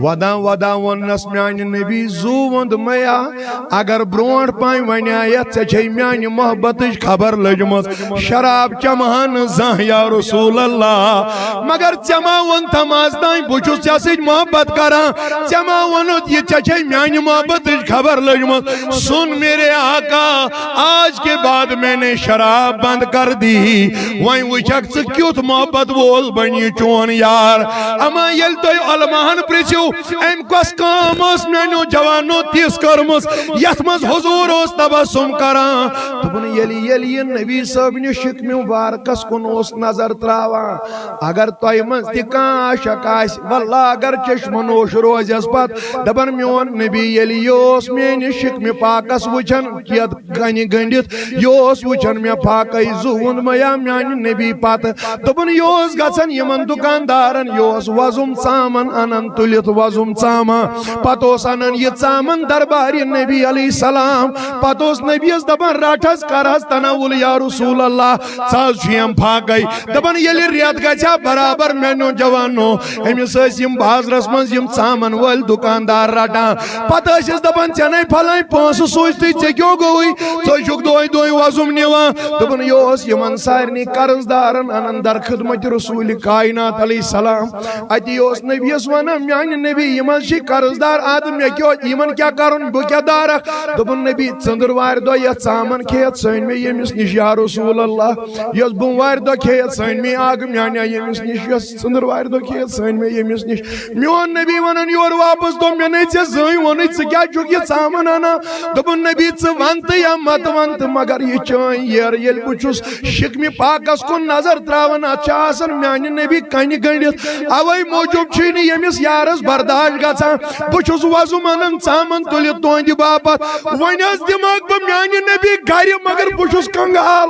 ودان ودان ووٚننس، میانہِ نبی زُو ووٚند میا، اگر برونٛٹھ پہن ونیایتھ، ژےٚ چھے میانہِ محبتٕچ خبر لٔجمٕژ، شراب چمہٕ ہا نہٕ زانٛہہ یا رسول اللہ۔ مگر ژےٚ ما ووٚنتھم از تام بہٕ چھُس ژےٚ سۭتۍ محبت کران؟ ژےٚ ما ووٚنُتھ یہِ ژےٚ چھے میانہِ محبتٕچ خبر لٔجمٕژ؟ سُن میرے آقا، آج کے بعد میں نے شراب بند کر دی۔ وۄنۍ وٕچھکھ ژٕ کیُتھ محبت وول بنہِ یہِ چون یار۔ اما ییٚلہِ تُہۍ علماہن پرژھِو، أمۍ کۄس کٲم ٲس میانیو جوانو تِژھ کٔرمٕژ، یتھ منٛز حضور اوس تبسم کران؟ دوٚپُن، ییٚلہِ، ییٚلہِ یہِ نبی صٲبنہِ شِکمہِ مبارکس کُن اوس نظر تراوان، اگر تۄہہِ منٛز تہِ کانٛہہ عاشق آسہِ، واللہ اگر چشمہٕ نوش روزٮ۪س پتہٕ، دپان، میون نبی ییٚلہِ یہِ اوس میٲنِس شِکمہِ پاکس وٕچھان، یتھ کنہِ گٔنڈِتھ، یہِ اوس وٕچھان مےٚ پھاکے زُو ووٚند میا میانہِ نبی پتہٕ۔ دوٚپُن، یہِ اوس گژھان یِمن دُکاندارن، یہِ اوس وۄزُم ژامن انان تُلِتھ، وۄزُم ژامن۔ پتہٕ اوس انان یہِ ژامن دربارِ نبی علیہ السلام۔ پتہٕ اوس نبیَس دپان، رٹ حظ، کر حظ تناول یا رسول اللہ، ژٕ حظ چھُ یِم پھاکے۔ دپان، ییٚلہِ رٮ۪تھ گژھِ ہا برابر، میانیو جوانو، أمِس ٲسۍ یِم بازرس منٛز یِم ژامن وٲلۍ دُکاندار رٹان۔ پتہٕ ٲسِس دپان، ژےٚ نے پھلٲنۍ پونٛسہٕ سوٗزتھٕے، ژےٚ کیٛاہ گوٚوُے؟ ژٕ چھُکھ دۄہے دۄہے وۄزُم نِوان۔ دوٚپُن، یہِ اوس یِمن سارنٕے قرض دارن انان در خدمت رسول کائنات علیہ السلام۔ اتی اوس نبیَس ونان، میانہِ نبی، یِم حظ چھِ قرض دار، ادٕ مےٚ کیٛاہ، یِمن کیٛاہ کرُن، بہٕ کیٛاہ دارکھ؟ دوٚپُن، نبی، ژٔنٛدٕروارِ دۄہ یتھ ژامن کھیٚیتھ سۄ أنۍ مےٚ ییٚمِس نِش یا رسول اللہ۔ یۄس بوموارِ دۄہ کھیٚیتھ سۄ أنۍ مےٚ اکھ میانہِ آیہِ ییٚمِس نِش، یۄس ژٔنٛدٕروارِ دۄہ کھیٚیتھ سۄ أنۍ مےٚ ییٚمِس نِش۔ میون نبی ونان یورٕ واپس، دوٚپ، مےٚ نے ژےٚ زٕہٕنۍ ووٚنُے، ژٕ کیٛازِ چھُکھ یہِ ژامن انان؟ دوٚپُن، نبی، ژٕ ون تہٕ یا مت ون تہٕ، مگر یہِ چٲنۍ ییر، ییٚلہِ بہٕ چھُس شِکمہِ پاکس کُن نظر تراوان، اتھ چھِ آسان میانہِ نبی کنہِ گٔنڈِتھ۔ اوے موٗجوٗب چھُے نہٕ ییٚمِس یارس برداش گژھان۔ بہٕ چھُس وۄزُم انان ژامن تُلِتھ تُہنٛدِ باپتھ۔ وۄنۍ حظ دِمکھ بہٕ میانہِ نبی گرِ، مگر بہٕ چھُس کنگال۔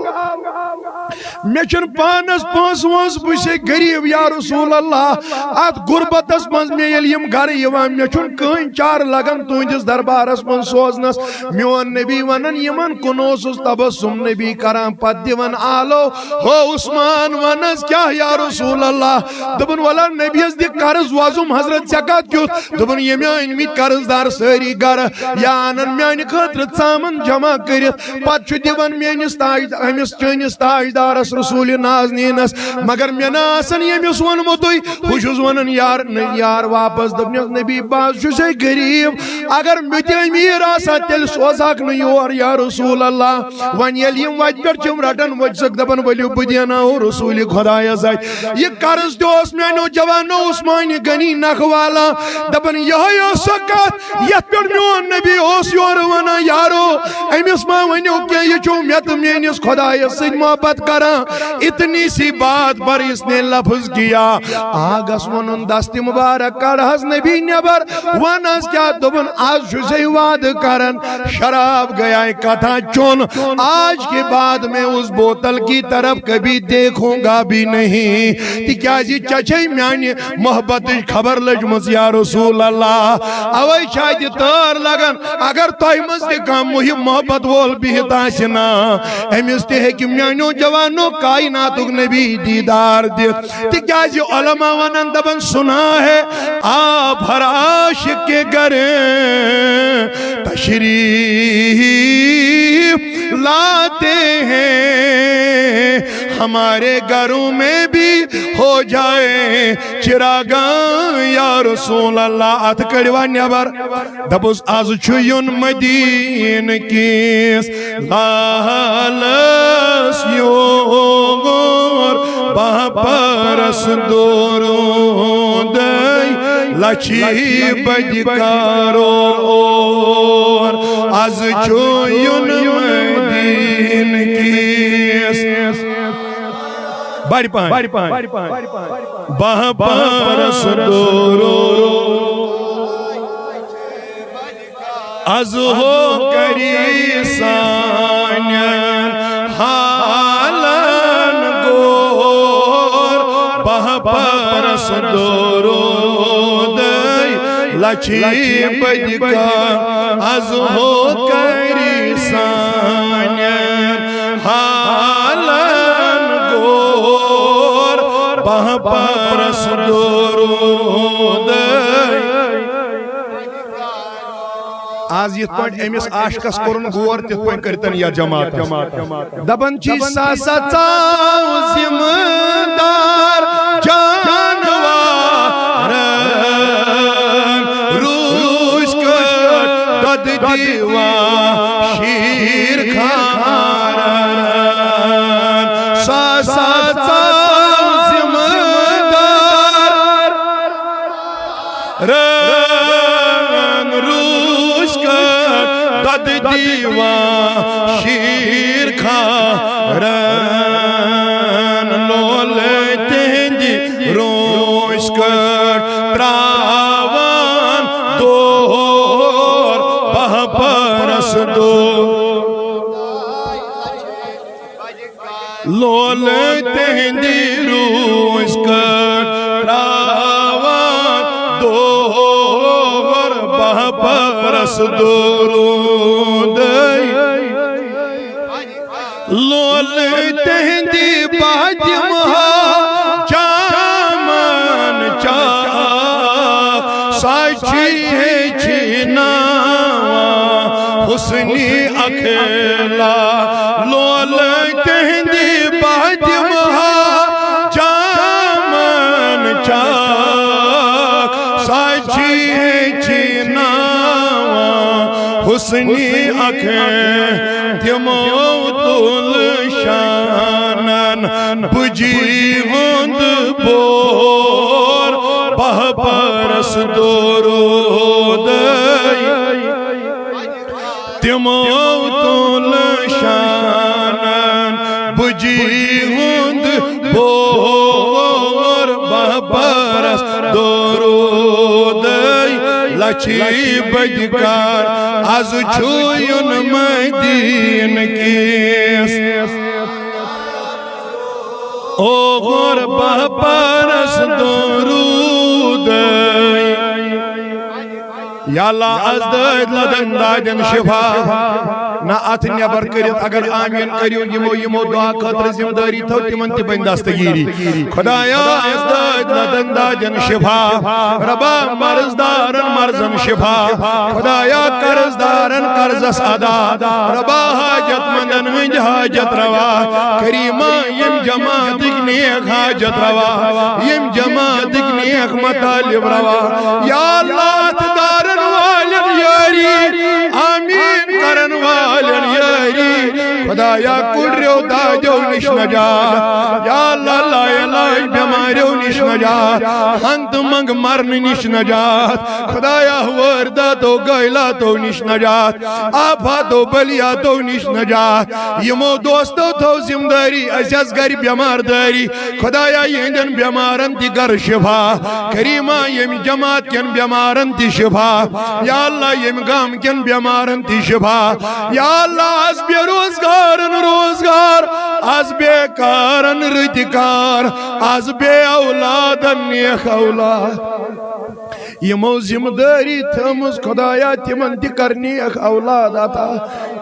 مےٚ چھُنہٕ پانس پونٛسہٕ وونٛسہٕ، بہٕ چھُسے غریٖب یا رسول اللہ۔ اتھ غربتس منٛز مےٚ ییٚلہِ یِم گرٕ یِوان، مےٚ چھُنہٕ کٕہٕنۍ چارٕ لگان تُہنٛدِس دربارس منٛز سوزنس۔ میون نبی ونان، یِمن کُن اوسُس تبسم نبی کران، پتہٕ دِوان آلو، ہو عثمان، ون حظ کیٛاہ یا رسول اللہ؟ دوٚپُن، ولا نبیَس دِ قرض وۄزُم، حضرت ژےٚ کتھ کیُتھ؟ دوٚپُن، ییٚمۍ أنۍ مٕتۍ قرض دار سٲری گرٕ، یا انن میانہِ خٲطرٕ ژامن جمع کٔرِتھ، پتہٕ چھُ دِوان میٲنِس تاج، أمِس چٲنِس تاجدارس رسول نازنیٖنس، مگر مےٚ نہ آسن ییٚمِس ووٚنمُتُے۔ ہُہ چھُس ونان، یار، نہ یار، واپس۔ دوٚپنس، نبی، بہٕ حظ چھُسے غریٖب، اگر مےٚ تہِ أمیٖر آسہٕ ہا، تیٚلہِ سوزہکھ نہٕ یور یا رسول اللہ۔ وۄنۍ ییٚلہِ یِم وتہِ پٮ۪ٹھ چھِ یِم رٹان، وۄنۍ چھِسکھ دپان، ؤلِو بہٕ دیناوو رسول خۄدایس اتھِ۔ یہِ قرض تہِ اوس میانیو جوانو عثمان غنی نکھٕ والان۔ دپان، یِہوٚے ٲس سۄ کتھ یتھ پٮ۪ٹھ میون نبی اوس یورٕ ونان، یارو، أمِس ما ؤنِو کینٛہہ، یہِ چھُ مےٚ تہٕ میٲنِس خۄدایَس سۭتۍ محبت کران۔ اتنی سی بات پر اس نے لفظ کیا، آگس ووٚنُن، دست مبارک کڑ حظ نبی نٮ۪بر، وَن حظ کیٛاہ؟ دوٚپُن، آز چھُ سے وعدٕ کران، شراب گیا اکٹھا چون، آج کے بعد میں اس بوتل کی طرف کبھی دیکھوں گا بھی نہیں۔ تِکیٛازِ ژےٚ چھے میانہِ محبتٕچ خبر لٔجمٕژ یا رسول اللہ۔ اوے چھِ اتہِ تٲر لگان۔ اگر تۄہہِ منٛز تہِ کانٛہہ محب-، محبت وول بِہِتھ آسہِ نا، أمِس تہِ ہیٚکہِ میانیو جوانو کائناتُک نبی دیٖدار دِتھ۔ تِکیٛازِ علماء ونان، دپان، سنا ہے آپ ہر عاشق کے گھر تشریف لاتے ہیں، ہمارے گھروں میں بھی ہو جائے چراغاں یا رسول اللہ۔ اتھ کڑوا نٮ۪بر۔ دپُس، از چھُ یُن مدینہ کِس لالس یور، بہٕ پرس درودے لچھی بدِ کرور۔ از چھُ یُن مدینہ کِس، بڑِ پہن۔ بہٕ پرس درود۔ از ہو کری سانین حالن گور، بہٕ پرس درود لچھی بدِ کرور۔ از ہو کری سانین حالن گور، بہٕ پرس درود۔ آز یِتھ پٲٹھۍ أمِس عاشقس کوٚرُن غور، تِتھ پٲٹھۍ کٔرتن یتھ جماعتس۔ دپان چھِ سا سا ژاو ذمہٕ دار جانوارن، روٗس کٔٹ دۄدٕ دیوان شیٖر کھارن۔ سا سا ژاو ذمہٕ دار رن روٗس کٔٹ دۄدٕ دیوان شیٖر کھارن۔ لولہٕ تِہنٛدِ روٗس کٔٹ تراوان دور، بہٕ پرس دور۔ لولہٕ تِہنٛدِ روٗس کٔٹ تراوان دور، بہٕ پرس درودے۔ لولہٕ تِہنٛدِ بہٕ دِمہٕ ہا چامن چاکھ، سۄ چھِ ہیٚچھناوان حسنِ اخلاق۔ لولہٕ تِہنٛدِ بہٕ دِمہٕ ہا چامن چاکھ، سۄ چھِ ہیٚچھناوان حسنِ اخلاق۔ تِمو تُل شانن بُجی ہُنٛد بور، بہٕ پرس درودے۔ تِمو تُل شانن بُجی ہُنٛد بور، بہٕ پرس درودے لچھی بدِ کرور۔ از چھُ یُن مدینہ کِس اور، بہٕ پرس درودے۔ یا اللہ، از دٲدۍ لدن دادٮ۪ن شفا۔ نہ اتھ نٮ۪بر کٔرِتھ، اگر آمین کٔرِو، یِمو، یِمو دعا خٲطرٕ ذمہٕ دٲری تھٲو، تِمن تہِ بنہِ دستگیری۔ خدایا، از دٲدۍ لدن دادٮ۪ن شفا۔ ربا، مرض دارن مرضن شفا۔ خدایا، قرض دارن قرضس ادا۔ ربا، حاجت مندن ہٕنٛدۍ حاجت روا۔ کریما، یِم جماعتٕکۍ نیک حاجت روا، یِم جماعتٕکۍ نیک مطالب روا۔ یا اللہ، اتھ دارن والٮ۪ن یٲری، آمین کرن والٮ۪ن یٲری۔ خدایا، کُڑریو دادیو نِش نجات۔ یا اللہ، لا علاج بٮ۪مار بیماریو نِش نجات، ہنگ تہٕ منگ مرنہٕ نِش نجات، خدایا، وٲرداتو گٲلاتو نِش نجات، آفاتو بلیاتو نِش نجات۔ یِمو دوستو تھٲو ذمہٕ دٲری، اَسہِ آسہٕ گرِ بیمار دٲری، خدایا، یِہنٛدٮ۪ن بیمارن تہِ کر شفا۔ کریما، ییٚمہِ جماعت کٮ۪ن بیمارن تہِ شفا۔ یا اللہ، ییٚمہِ گامہٕ کٮ۪ن بیمارن تہِ شفا۔ یا اللہ، از بے روزگارن روزگار، از بے کارن رٕتۍ کار، از بے اولادن نیک اولاد۔ یِمو ذمہٕ دٲری تھٲومٕژ، خدایا، تِمن تہِ کر نیک اولاد عطا۔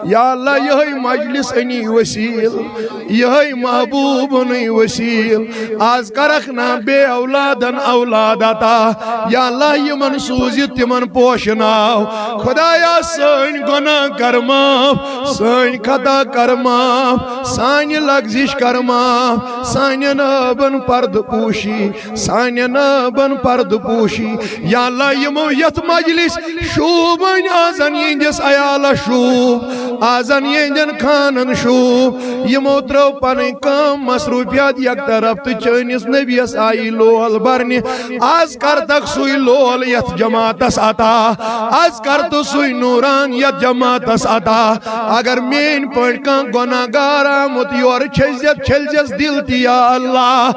یا اللہ، یِہوٚے مجلس أنی وسیٖل، یِہوٚے محبوب أنی وسیٖل۔ از کرکھ نا بے اولادن اولاد عطا۔ یا اللہ، یِمن سوٗزِتھ تِمن پوشہٕ ناو۔ خدایا، سٲنۍ گۄناہ کر معاف، سٲنۍ خطا کر معاف، سانہِ لغزش کر معاف، سانٮ۪ن عٲبن پردٕ پوشی، سانٮ۪ن عٲبن پردٕ پوشی۔ یا اللہ، یِمو یتھ مجلس شوٗب أنۍ، آزن یِہنٛدِس عیالس شوٗب، آزن یِہنٛدٮ۪ن خانن شوٗب، یِمو ترٲو پنٕنۍ کٲم مصروفیات یک طرف تہٕ چٲنِس نبیس آیی لول برنہِ۔ از کر تک سُے لول یتھ جماعتس عطا، از کر تہٕ سُے نوران یتھ جماعتس عطا۔ اگر میٲنۍ پٲٹھۍ کانٛہہ گۄناہ گار آمُت یورٕ چھٔلزٮ۪س، چھٔلزٮ۪س دل تہِ یا اللہ،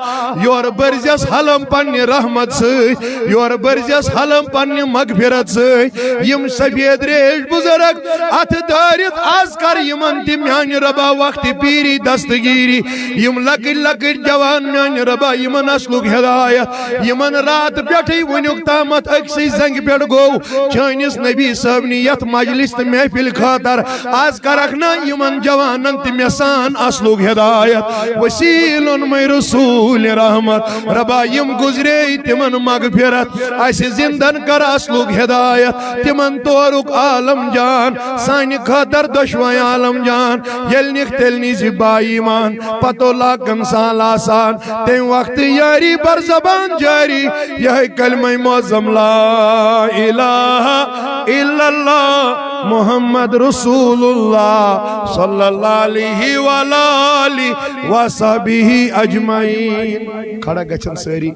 یورٕ بٔرزٮ۪س حلم پننہِ رحمت سۭتۍ، یورٕ بٔرزٮ۪س حلم پننہِ مغفرت سۭتۍ۔ یِم سفید ریش بزرگ اتھٕ دٲرِتھ، از کر یِمن تہِ میانہِ ربا وقت پیری دستگیری۔ یِم لۄکٕٹۍ لۄکٕٹۍ جوان میانہِ ربا، یِمن اصلُک ہدایت، یِمن رات پٮ۪ٹھٕے وُنیُک تامتھ أکسٕے زنگہِ پٮ۪ٹھ گوٚو چٲنِس نبی صٲبنہِ یتھ مجلس تہٕ محفل خٲطر۔ از کرکھ نا یِمن جوانن تہِ مےٚ سان اصلُک ہدایت۔ وسیٖلن مے رسول رحمت، ربا، یِم گزرے تِمن مغفرت، اسہِ زندن کر اصلُک ہدایت، تِمن تورُک عالم جان، سانہِ خٲطر دۄشوے عالم جان۔ ییٚلہِ نِکھ تیٚلہِ نِزِ با ایمان، پتو لاکن سال آسان، تمہِ وقتہٕ یٲری بر زبان جٲری، یہے کلمہ معظم لا الہ الا اللہ محمد رسول اللہ صلی اللہ علیہ وعلی آلہ وصحبہ اجمعین۔ کھڑا گژھن سٲری۔